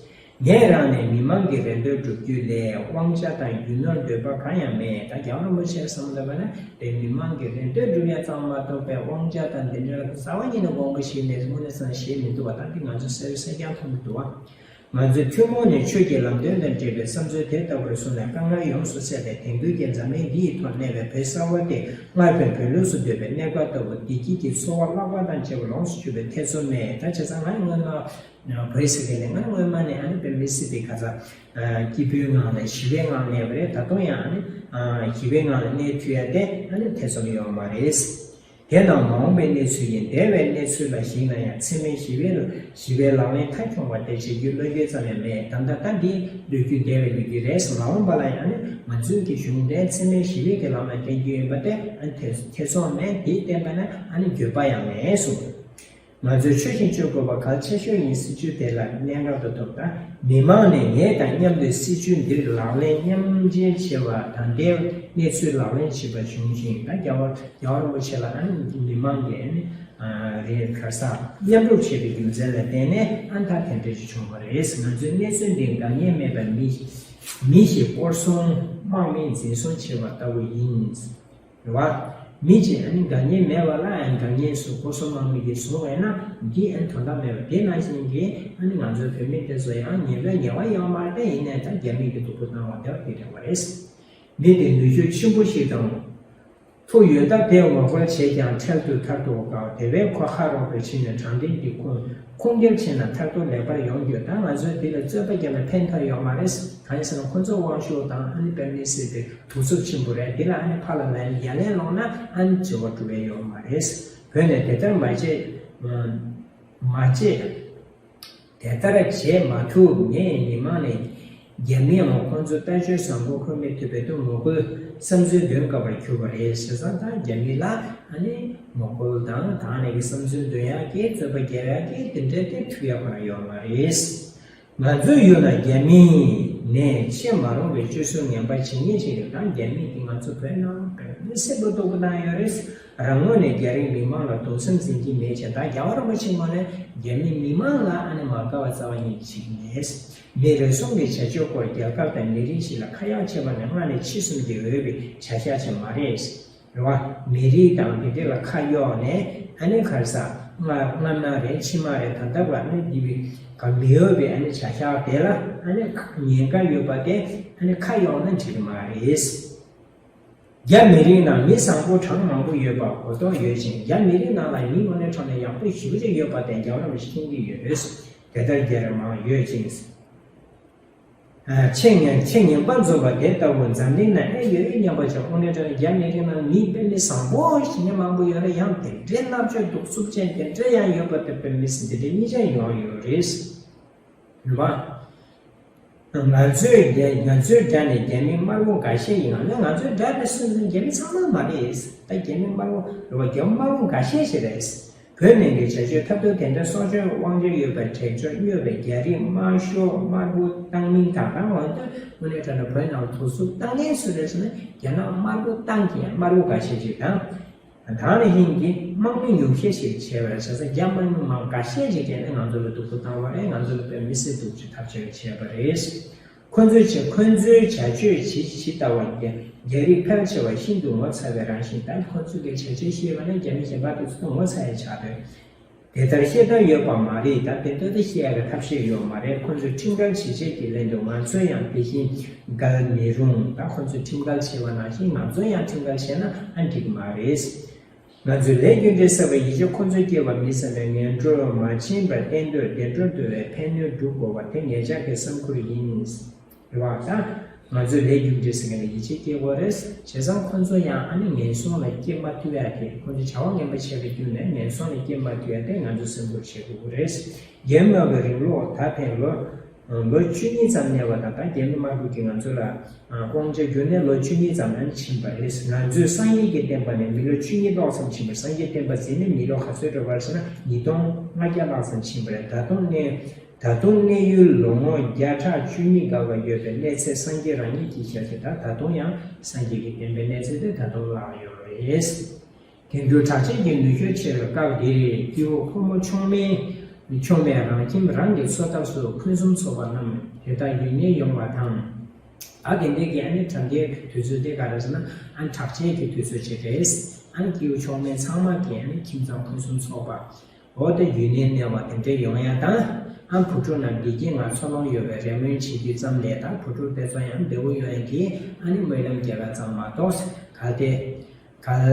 ངས་རང་ནས་མི་མང་གི་རེ་འདོད་བསྒྲུབ་རྒྱུ་ལས་དབང་ཆ་དང་རྒྱུ་ནོར་འདོད་པ་གང་ཡང་མེད། ད་རྒྱལ་བ་རིན་པོ་ཆེ་བསམ་བློ་བཏང་ན་དེ་མི་མང་གི་རེ་འདོད་བསྒྲུབ་ཡག་ཙམ་མ་གཏོགས་པའི་དབང་ཆ་དང་འདི་འདྲ་རྩ་བ་ཉིད་ནས་དགོངས་པ་བཞེས་ནས་དངོས་གནས་བསམ་བཞེས་མི་འདུག་བ། ད་འདི་ང་ཚོ་གསལ་པོ་གསལ་རྐྱང་མཐོང་གི་འདུག་བ། ང་ཚོས་ཐུན་མོང་ནས་ཆོས་ཀྱི་ལམ་སྟོན་དང་འབྲེལ་བའི་བསམ་ཚུལ་དེ་ལྟ་བུར་གསུངས་ནས་དཀའ་ངལ་ཡོངས་སུ་སེལ་བའི་དེང་དུས་ཀྱི་འཛམ་གླིང་འདི་ཡི་ཐོག་གནས་པའི་བོད་གསར་བ་སྟེ་སྔར་བོད་བོད་ལུགས་སུ་འདོད་པའི་གནས་སྐབས་ལྟ་བུ་བདེ་སྐྱིད་ཀྱི་འཚོ་བ་བརླག་པ་དང་བཅས་པ་ལོངས་སུ་སྤྱོད་པའི་ཐེ་ཚོམ་མེད། ད་བྱས་ཙང་ང་ཡི་སྔོན་མ་བོད་ཟེར་མཁན་ལས་ང་སྔོན་མ་ནས་ཨ་ནི་དཔེ་མི་སྲིད་པའི་ག་ཚ་སྐྱིད་པོའི་ངང་ནས་ཞི་བའི་ངང་གནས་པ་རེད། ད་དུང་ཡང་ཨ་ནི་ཞི་བའི་ངང་ལ་གནས་ཐུབ་ཡ་དེ་ཨ་ནི་ཐེ་ཚོམ་ཡོད་མ་རེད། དེ་དང་མ་འོངས་པའི་གནས་ཚུལ་ཡིན། འདས་པའི་གནས་ཚུལ་ལ་གཞིགས་ན་ཡང་འཚེ་མེད་ཞི་བའི་ཞི་བའི་ལག་ལེན་མཐའ་འཁྱོངས་པ་དེ་བྱེད་རྒྱུའི་བློ་འགྱོད་ཙམ་ཡང་མེད། ད་ལྟ་ད་འདི་ལོ་རྒྱུས་འདས་པའི་ལོ་རྒྱུས་རེད། མ་འོངས་པ་ལ་ཡང་ནི་ང་ཚོའི་གི་གཞུང་འབྲེལ་འཚེ་མེད་ཞི་བའི་གི་ལམ་ལ་བརྟེན་རྒྱུ་ཡིན་པ་དེ་ཨ་ནི་ཐེ་ཐེ་ཚོམ་མེད། དེ་བརྟེན་པ་ན་ཨ་ནི་འགྱོད་པ་ཡང་མེད་གསུངས། ང་ཚོས་ཆོས་བཞིན་སྤྱོད་དགོས་པ་གལ་ཆེ་ཤོས་ཡིན། སྲིད་བྱུས་དེ་ལ་གནད་འགག་ཏུ་ཐུག་ད་མི་མང་ནས་ངེད་དང་མཉམ་དུ་སྲིད་བྱུས་འདིར་ལག་ལེན་མཉམ་འབྲེལ་བྱེད་པ་དང་འབྲེལ་གནས་ཚུལ་ལག་ལེན་བྱེད་པ་བྱུང་ཞིང་། ད་རྒྱལ་བ་རྒྱལ་བ་རིན་པོ་ཆེ་ལ་ཨ་ནི་མི་མང་གིས་ཨ་ནི་རེད་ག་ས་མཉམ་རུབ་བྱས་པའི་རྒྱུ་མཚན་ལ་བརྟེན་ནས་ཨ་ནི་ད་དེ་འདྲ་ཞིག་བྱུང་བ་རེད། ང་ཚོས་གནས་ཚུལ་འདི་འགག་ཉེན་མེད་པར་མི་མི་ཞིག་བསྐོར་སྲུང་དམག་མིས་འཛིན་བཟུང་བྱས་པ་ལྟ་བུ་ཡིན། རེད་བ། མི་གཅིག་ཨ་ནི་འགག་ཉེན་མེད་པ་ལ་ཨ་ནི་འགག་ཉེན་སུ་ཁོ་སོ་དམག་མི་གིས་བཟུང་བས་ན་འདི་ཨ་ནི་དོན་དག་མེད་པ་དེ་ནང་བཞིན་གྱི་ཨ་ནི་ང་ཚོའི་བོད་མི་དེ་ཚོ་ཡང་ཉེས་པའི་ཉེས་པ་ཡོད་མ་རེད། ཡིན་ནའི་ད་རྒྱ་མི་གིས་སྡུག་པོ་བཏང་བ་དེ་བ་དེ་རེད་བ་རེད། མི་དེ་ནུས་ཤུགས་ཆེན་པོ་ཞིག་དང་། ཐུག་ཡོད་སྟབས་དེ་ངོ་རྒོལ་བྱས་ཀྱང་འཕྲལ་དུ་ཐར་ཐུབ་པ་དཀའ་བ་དེ་བས་ཁོ་ཧ་རོག་ཏུ་ཕྱིན་ནས་དྲང་བདེན་གྱི་ཁུངས་ཁུངས་སྐྱེལ་བྱས་ན་ཐར་ཐུབ་ལེགས་པར་ཡོང་རྒྱུ། ད་ང་ཚོས་དེ་ལ་རྩོད་པ་རྒྱབ་ན་ཕན་ཐོགས་ཡོད་མ་རེད། གང་ཡིན་ཟེར་ན་ཁོ་ཚོའི་དབང་ཤུགས་དང་ཨ་ནི་དཔེ་མི་སྲིད་པའི་གདུག་རྩུབ་ཆེན་པོ་རེད། དེ་ལ་ཨ་ནི་ཕར་ལ་ལན་ཡ་ལན་སློག་ན་ཨ་ནི་བྱེད་པ་འགྲུབ་ཡ་ཡོད་མ་རེད། བོད་ནས་དེ་ལྟར་མ་བྱེད། མ་བྱེད། དེ་ལྟར་བྱེད་མ་ཐུབ། ངས་མི་མང་ནས་རྒྱ་མིའམ་ཁོང་ཚོ་ལྟ་སྤྱོད་བཟང་པོ་ཁུར་མི་ཐུབ་པའི་ཐོག་ངོ་རྒོལ་བསམ་ཚུལ་འདོན་དཀའ་བར་གྱུར་པ་རེད། བྱས་ཙང་ད་རྒྱ་མི་ལ་ཨ་ནི་ངོ་རྒོལ་དང་དང་ནས་ཀྱི་བསམ་ཚུལ་འདོན་ཡག་གི་རྩོད་པ་རྒྱག་ཡག་གི་དེ་འདྲའི་དེ་ཐུབ་ཡག་ཁོ་ན་ཡོད་མ་རེད། ང་ཚོའི་ཡུལ་ན་རྒྱ་མི་ ནས་ཆེས་མ་རུང་བའི་སྤྱོད་ཚུལ་ངན་པ་བྱེད་ཉེན་ཞིག་རེད། ད་རྒྱ་མི་གིས་ང་ཚོ་བོད་ནང་དཔེ་མི་སྲིད་པ་སྡུག་པོ་བཏང་ཡོད་རེད། རང་ངོས་ནས་རྒྱ་རིགས་མི་མང་ལ་གདུང་སེམས་འཛིན་གྱི་མེད་ཅེས། ད་རྒྱལ་བ་རིན་པོ་ཆེའི་ངོས་ནས་རྒྱ་མི་མི་མང་ལ་ཨ་ནི་མ་དགའ་བ་རྩ་བ་ཉིད་ཅིག་མེད། མི་རེ་ཟུང་གི་བྱ་སྤྱོད་སྐོར་རྒྱལ་ཁབ་དང་མི་རིགས་ཤིག་ལ་ཁ་གཡོག་བྱེད་པ་ནི་སྔར་ནས་ཕྱིས་གསུམ་གྱི་འོས་པའི་བྱ་གཞག་ཅིག་མ་རེད། རེད་བ། མི་རིགས་དང་དེ་འདྲ་ལ་ཁ་གཡོག་ནས་ཨ་ནི་ག་རེ་ཟ། སྔ་སྔ་མ་རེད། ཕྱི་མ་རེད། ད་ལྟ་བར་ཨ་ནི་འདི་བའི་ག་མི་འོས་པའི་ཨ་ནི་བྱ་གཞག་དེ་ལ་ཨ་ནི་ཉེན་ཁ་ཡོད་པ་དེ་ཨ་ནི་ཁ་གཡོག་ན་འགྲིག་གི་མ་རེད། རྒྱ་མི་རིགས་ནང་མི་བཟང་པོ་གྲངས་མང་པོ་ཡོད་པ་གོ་རྟོགས་ཡོད་ཅིང་། རྒྱ་མི་རིགས་ནང་ལ་མི་དངོས་གནས་དྲང་གནས་ཡག་པོ་ཞེ་པོ་ཅིག་ཡོད་པ་དེ་རྒྱལ་བ་རིན་པོ་ཆེས་མཁྱེན་གྱི་ཡོད། དེ་ལྟར་རྒྱ་རིགས་མང་ཡོད་ཅིང་། ཆེས་ངན་ཆེས་ངན་པ་འཛོམས་པ་དེ་ལྟ་བུ་འཛམ་གླིང་ན་ཨེ་ཡོད་སྙམ་པ་བྱུང་། དངོས་གནས་དྲང་གནས་རྒྱ་མི་རིགས་ནང་མི་དཔེ་མི་བཟང་པོ་ཞེ་ནས་མང་པོ་ཡོད་རེད། ཡང་དེ་འདྲའི་རྣམ་དཔྱོད་གདུག་རྩུབ་ཅན་དེ་འདྲ་ཡང་ཡོད་པ་དེ་དཔེ་མི་སྲིད་དེ་འདྲའི་གཉིས་ཆ་ཡོང་ཡོད་རེད། རེད་པ། ང་ཚོའི་རྒྱ་ང་ཚོའི་དགྲ་ནི་རྒྱ་མི་དམར་པོ་འགའ་ཤས་ཡིན། ང་ང་ཚོའི་དགྲ་དེ་སུ་ཡིན་ན་རྒྱ་མི་ཚང་མ་མ་རེད། ད་རྒྱ་མི་དམར་པོ་རེད་པ། རྒྱ་མི་དམར་པོ་འགའ་ཤས་ཤིག་རེད། བོད་ནང་གི་བྱ་སྤྱོད་ཐབས་སྡུག་དེ་འདྲ་གསོག་འཇོག་དབང་ཆ་ཡོད་པའི་དྲེག་སྤྱོད་སྨྱོ་བའི་རྒྱ་རིགས་དམར་ཤོག་དམར་པོ་བཏང་མིན་དང་། ད་འོན་ཏེ་དངོས་གནས་དྲང་གནས་བོད་ནང་དུག་སྦྲུལ་བཏང་མཁན་སུ་རེད་ཟེར་ན་རྒྱ་ནག་དམར་པོ་བཏང་མཁན་དམར་པོ་འགའ་ཤས་ཤིག་དང་། དེ་ནང་བཞིན་གྱི་དམག་མི་ཉུང་ཤས་ཤིག་བྱས་པ་རེད། བྱས་ཙང་རྒྱ་དམག་མི་མང་འགའ་ཤས་ཤིག་གིས་ནི་ང་ཚོ་ལ་སྡུག་པོ་བཏང་བ་རེད། ང་ཚོ་ལ་དཔེ་མི་སྲིད་སྡུག་ཅིག་ཐབས་ཆེ་བ་བྱས་པ་རེད། ཁོ་ཚོའི་བྱ་ཁོ་ཚོའི་བྱ་སྤྱོད་ཇི་ཇི་ལྟ་བ་རྒྱ་རྒྱ་རིགས་ཕལ་ཆེ་བ་ཤིན་ཏུ་ངོ་ཚ་བའི་རང་བཞིན་དང་། ཁོ་ཚོ་གི་བྱ་སྤྱོད་ཤེས་པ་ན་རྒྱ་མི་གཞན་པ་དེ་ཚོ་ངོ་ཚ་ཡ་ཆགས་འདུག་དེ་ལྟར་བཤད་ཐབས་ཡོད་པ་མ་རེད། ད་དེ་ལྟར་དེ་བཤད་ཡ་གི་ཐབས་ཤེས་ཡོད་མ་རེད། ཁོ་ཚོས་ཁྲིམས་འགལ་བྱེད་བྱེད་ཀྱི་ལན་དུ་ང་ཚོས་ཡང་དེ་བཞིན་འགལ་མི་རུང་། ད་ཁོ་ཚོས་ཁྲིམས་འགལ་བྱས་པ་ནང་བཞིན་ང་ཚོས་ཡང་ཁྲིམས་འགལ་བྱས་ན་ཨ་འགྲིག་མ་རེད། ང་ཚོས་ལས་རྒྱུ་འབྲས་ཟད་པའི་ཡིད་ཆེས་ཁོ་ཚོས་བསྐྱེད་པ་མི་བསམ་པའི་ངན་འགྲོར་མ་ཕྱིན་པར་བསྟན་དོན་བདེ་འགྲོར་འགྲོ་བའི་ཕན་ནུས་སྒྲུབ་དགོས་པ་དེ་ངེད་ཅག་གི་བསམ་ཁུར་ཡིན། རེད་བ། ད་ང་ཚོས་ལས་རྒྱུ་འབྲས་ཟེར་མཁན་ལ་ཡིད་ཆེས་བསྐྱེད་དགོས་རེད། བྱས་ཙང་ཁོ་ཚོ་ཡང་ཨ་ནི་ངན་སོང་ལ་སྐྱེ་མ་ཐུབ་ཡ་དེ། ཁོ་ཚོ་བྱ་བ་ངན་པ་བྱས་པའི་རྒྱུ་ནས་ངན་སོང་ལ་སྐྱེ་མ་ཐུབ་ཡ་དེ་ང་ཚོས་སེམས་ཁུར་བྱེད་དགོས་ཀྱི་རེད། རྒྱལ་བའི་རིང་ལུགས་ད་ཕན་ལོ་ལོ་བཅུ་གཉིས་ཙམ་གནས་པ་དང་། ད་རྒྱ་མི་དམར་པོ་གིས་ང་ཚོ་ལ་དབང་ཆ་བསྒྱུར་ནས་ལོ་བཅུ་གཉིས་ཙམ་ཨ་ནི་ཕྱིན་པ་རེད། ང་ཚོས་སངས་རྒྱས་ཀྱི་བསྟན་པ་ནས་མི་ལོ་བཅུ་གཉིས་ཏོག་ཙམ་ཕྱིན་པ་རེད། སངས་རྒྱས་བསྟན་པ་འཛིན་ནས་མི་ལོ་ག་ཚོད་འགྲོ་བ་རེད་ཟེར་ན་ཉིས་སྟོང་ལྔ་བརྒྱ་ལྷག་ཙམ་ཕྱིན་པ་རེད། ད་དུང་གནས། ད་དུང་གནས་ཡུལ་ལོ་ངོ་བརྒྱ་ཕྲག་བཅུ་གཉིས་འགའ་བ་ཡོད་པའི་གནས་ཚད་སངས་རྒྱས་རང་ཉིད་ཀྱི་ཞལ་གྱིས། ད་ད་དུང་ཡང་སངས་རྒྱས་ཀྱི་བསྟན་པའི་གནས་ཚད་དེ་ད་དུང་ལྷག་ཡོད་རེད། དལ་འབྱོར་གྲགས་ཅན་གྱི་ནུ་ཞོ་ཆེ་བའི་སྐབས་འདིར་སྐྱེ་བོ་ཕོ་མོ་མཆོག་དམན་མཆོག་དམན་རང་ཁྱིམ་རང་གི་འཚོ་ཐབས་སུ་ཕུན་སུམ་ཚོགས་པ་རྣམས་དེ་དག་ཡུལ་ནས་ཡོང་བ་དང་། ད་དེ་འདྲའི་གི་ཨ་ནི་དྲ་རྒྱའི་དུས་ཚོད་དེ་ག་རེ་ཟེར་ན་ཨ་གྲགས་ཅན་གྱི་དུས་ཚོད་ཅིག་རེད། ཨ་ནི་སྐྱེ་བོ་མཆོག་དམན་ཚང་མ་གི་ཨ་ནི་ཁྱིམ་ཚང་ཕུན་སུམ་ཚོགས་པ། འོ་དེ་ཡུལ་ནས་གནས་པ་དེ་འདྲ་ཡོང་ཡ་དང་། ཨ་བུ་ཕྲུག་རྣམས་བདེ་སྐྱིད་ངང་འཚར་ལོངས་ཡོང་བའི་རེ་སྨོན་བྱེད་རྒྱུ་ཙམ་ལས། ད་བུ་ཕྲུག་དེ་ཚོ་ཡང་བདེ་པོ་ཡོང་ཡ་གི་ཨ་ནི་སྨོན་ལམ་རྒྱག་ཡ་ཙམ་མ་གཏོགས། གལ་ཏེ་གལ་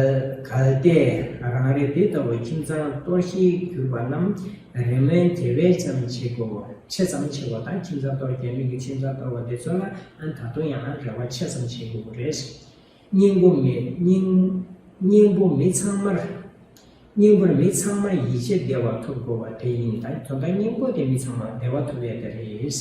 གལ་ཏེ་རང་རེ་དེ་ལྟ་བུ་ཁྱིམ་ཚང་གཏོར་བཤིག་གྱུར་པ་རྣམས་རེ་སྨོན་དེ་བས་ཀྱང་ཆེ་དགོས། ཆེ་ཙམ་ཆེ་བ་དང་། ཁྱིམ་ཚང་གཏོར། རྒྱ་མི་གི་ཁྱིམ་ཚང་གཏོར་བ་དེ་ཚོ་ལ་ཨ་ད་དུང་ཡང་རེ་བ་ཆེ་ཙམ་བྱེད་དགོས་རེད། སྙིང་པོ་མི་སྙིང་སྙིང་པོ་མི་ཚང་མར། སྙིང་པོར་མི་ཚང་མར་ཡིད་ཆེས་བདེ་བ་ཐོབ་དགོས་པ་དེ་ཡིན། ད་དོན་དག་སྙིང་པོ་དེ་མི་ཚང་མར་བདེ་བ་ཐོབ་ཡས་དེ་རེད། ངས་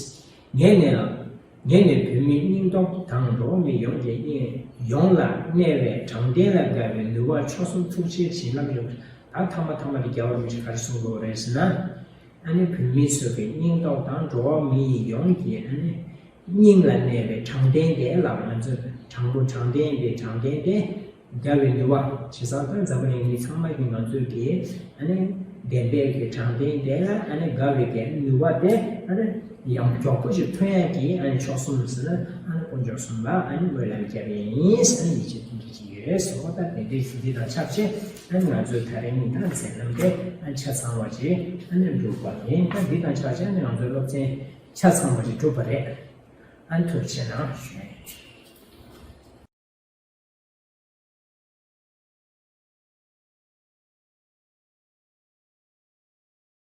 ནི་ངས་ནི་བོད་མི་སྙིང་སྟོབས་དང་འགྲོ་བ་མི་ཡོངས་ཀྱི་སྙིང་ཡོངས་ལ་གནས་པའི་དྲང་བདེན་ལ་དགའ་བའི་ནུས་པ་མཆོག་གསུམ་ཐུགས་རྗེའི་བྱིན་རླབས་ཡོད། ད་ཐ་མ་ཐ་མ་དེ་རྒྱལ་བ་རིན་པོ་ཆེས་ག་རེ་གསུང་དགོས་རེད་ཟེར་ན། ཨ་ནི་བོད་མི་ཚོ་གི་སྙིང་སྟོབས་དང་འགྲོ་བ་མི་ཡི་ཡོངས་ཀྱི་ཨ་ནི་སྙིང་ལ་གནས་པའི་དྲང་བདེན་དེ་ལ་ང་ཚོས་དྲང་པོ་དྲང་བདེན་དེ་དྲང་བདེན་དེ་དགའ་བའི་ནུས་པ་བྱེད་སྟངས་དང་། འཛམ་བུ་གླིང་མི་ཚང་མ་གི་ང་ཚོས་ཀྱི་ཨ་ནི་བདེན་པའི་གི་དྲང་བདེན་དེ་ལ་ཨ་ནི་དགའ་བའི་གི་ནུས་པ་དེ་ཨ་ནི་ཡང་མགྱོགས་པོ་ཞིག་ཐོན་ཡ་གི་ཨ་ནི་མཆོག་གསུམ་ཟེར་ན་ཨ་ནི་དཀོན་མཆོག་གསུམ་ལ་ཨ་ནི་སྨོན་ལམ་རྒྱབ་ཡིན་ཟེར་ནས་ཡིད་ཆེས་གཏོང་གི་ཡོད་རེད། སོ་ད་དེ་འདྲའི་ཞུ་འདི་དང་ཆབས་ཅིག་ཨ་ནི་ང་ཚོའི་ད་རེས་ཉིན་ཐང་མཛད་རྣམ་དེ་ཨ་ནི་ཆ་ཚང་བ་ཅིག་ཨ་ནི་འགྲུབ་པ་ཡིན། ད་འདི་དང་ཆབས་ཅིག་ཨ་ནི་ང་ཚོའི་སློབ་ཚན་ཆ་ཚང་བ་ཅིག་གྲུབ་པ་རེད། ཨ་ནི་ཐུགས་རྗེ་གནང་ཞུ།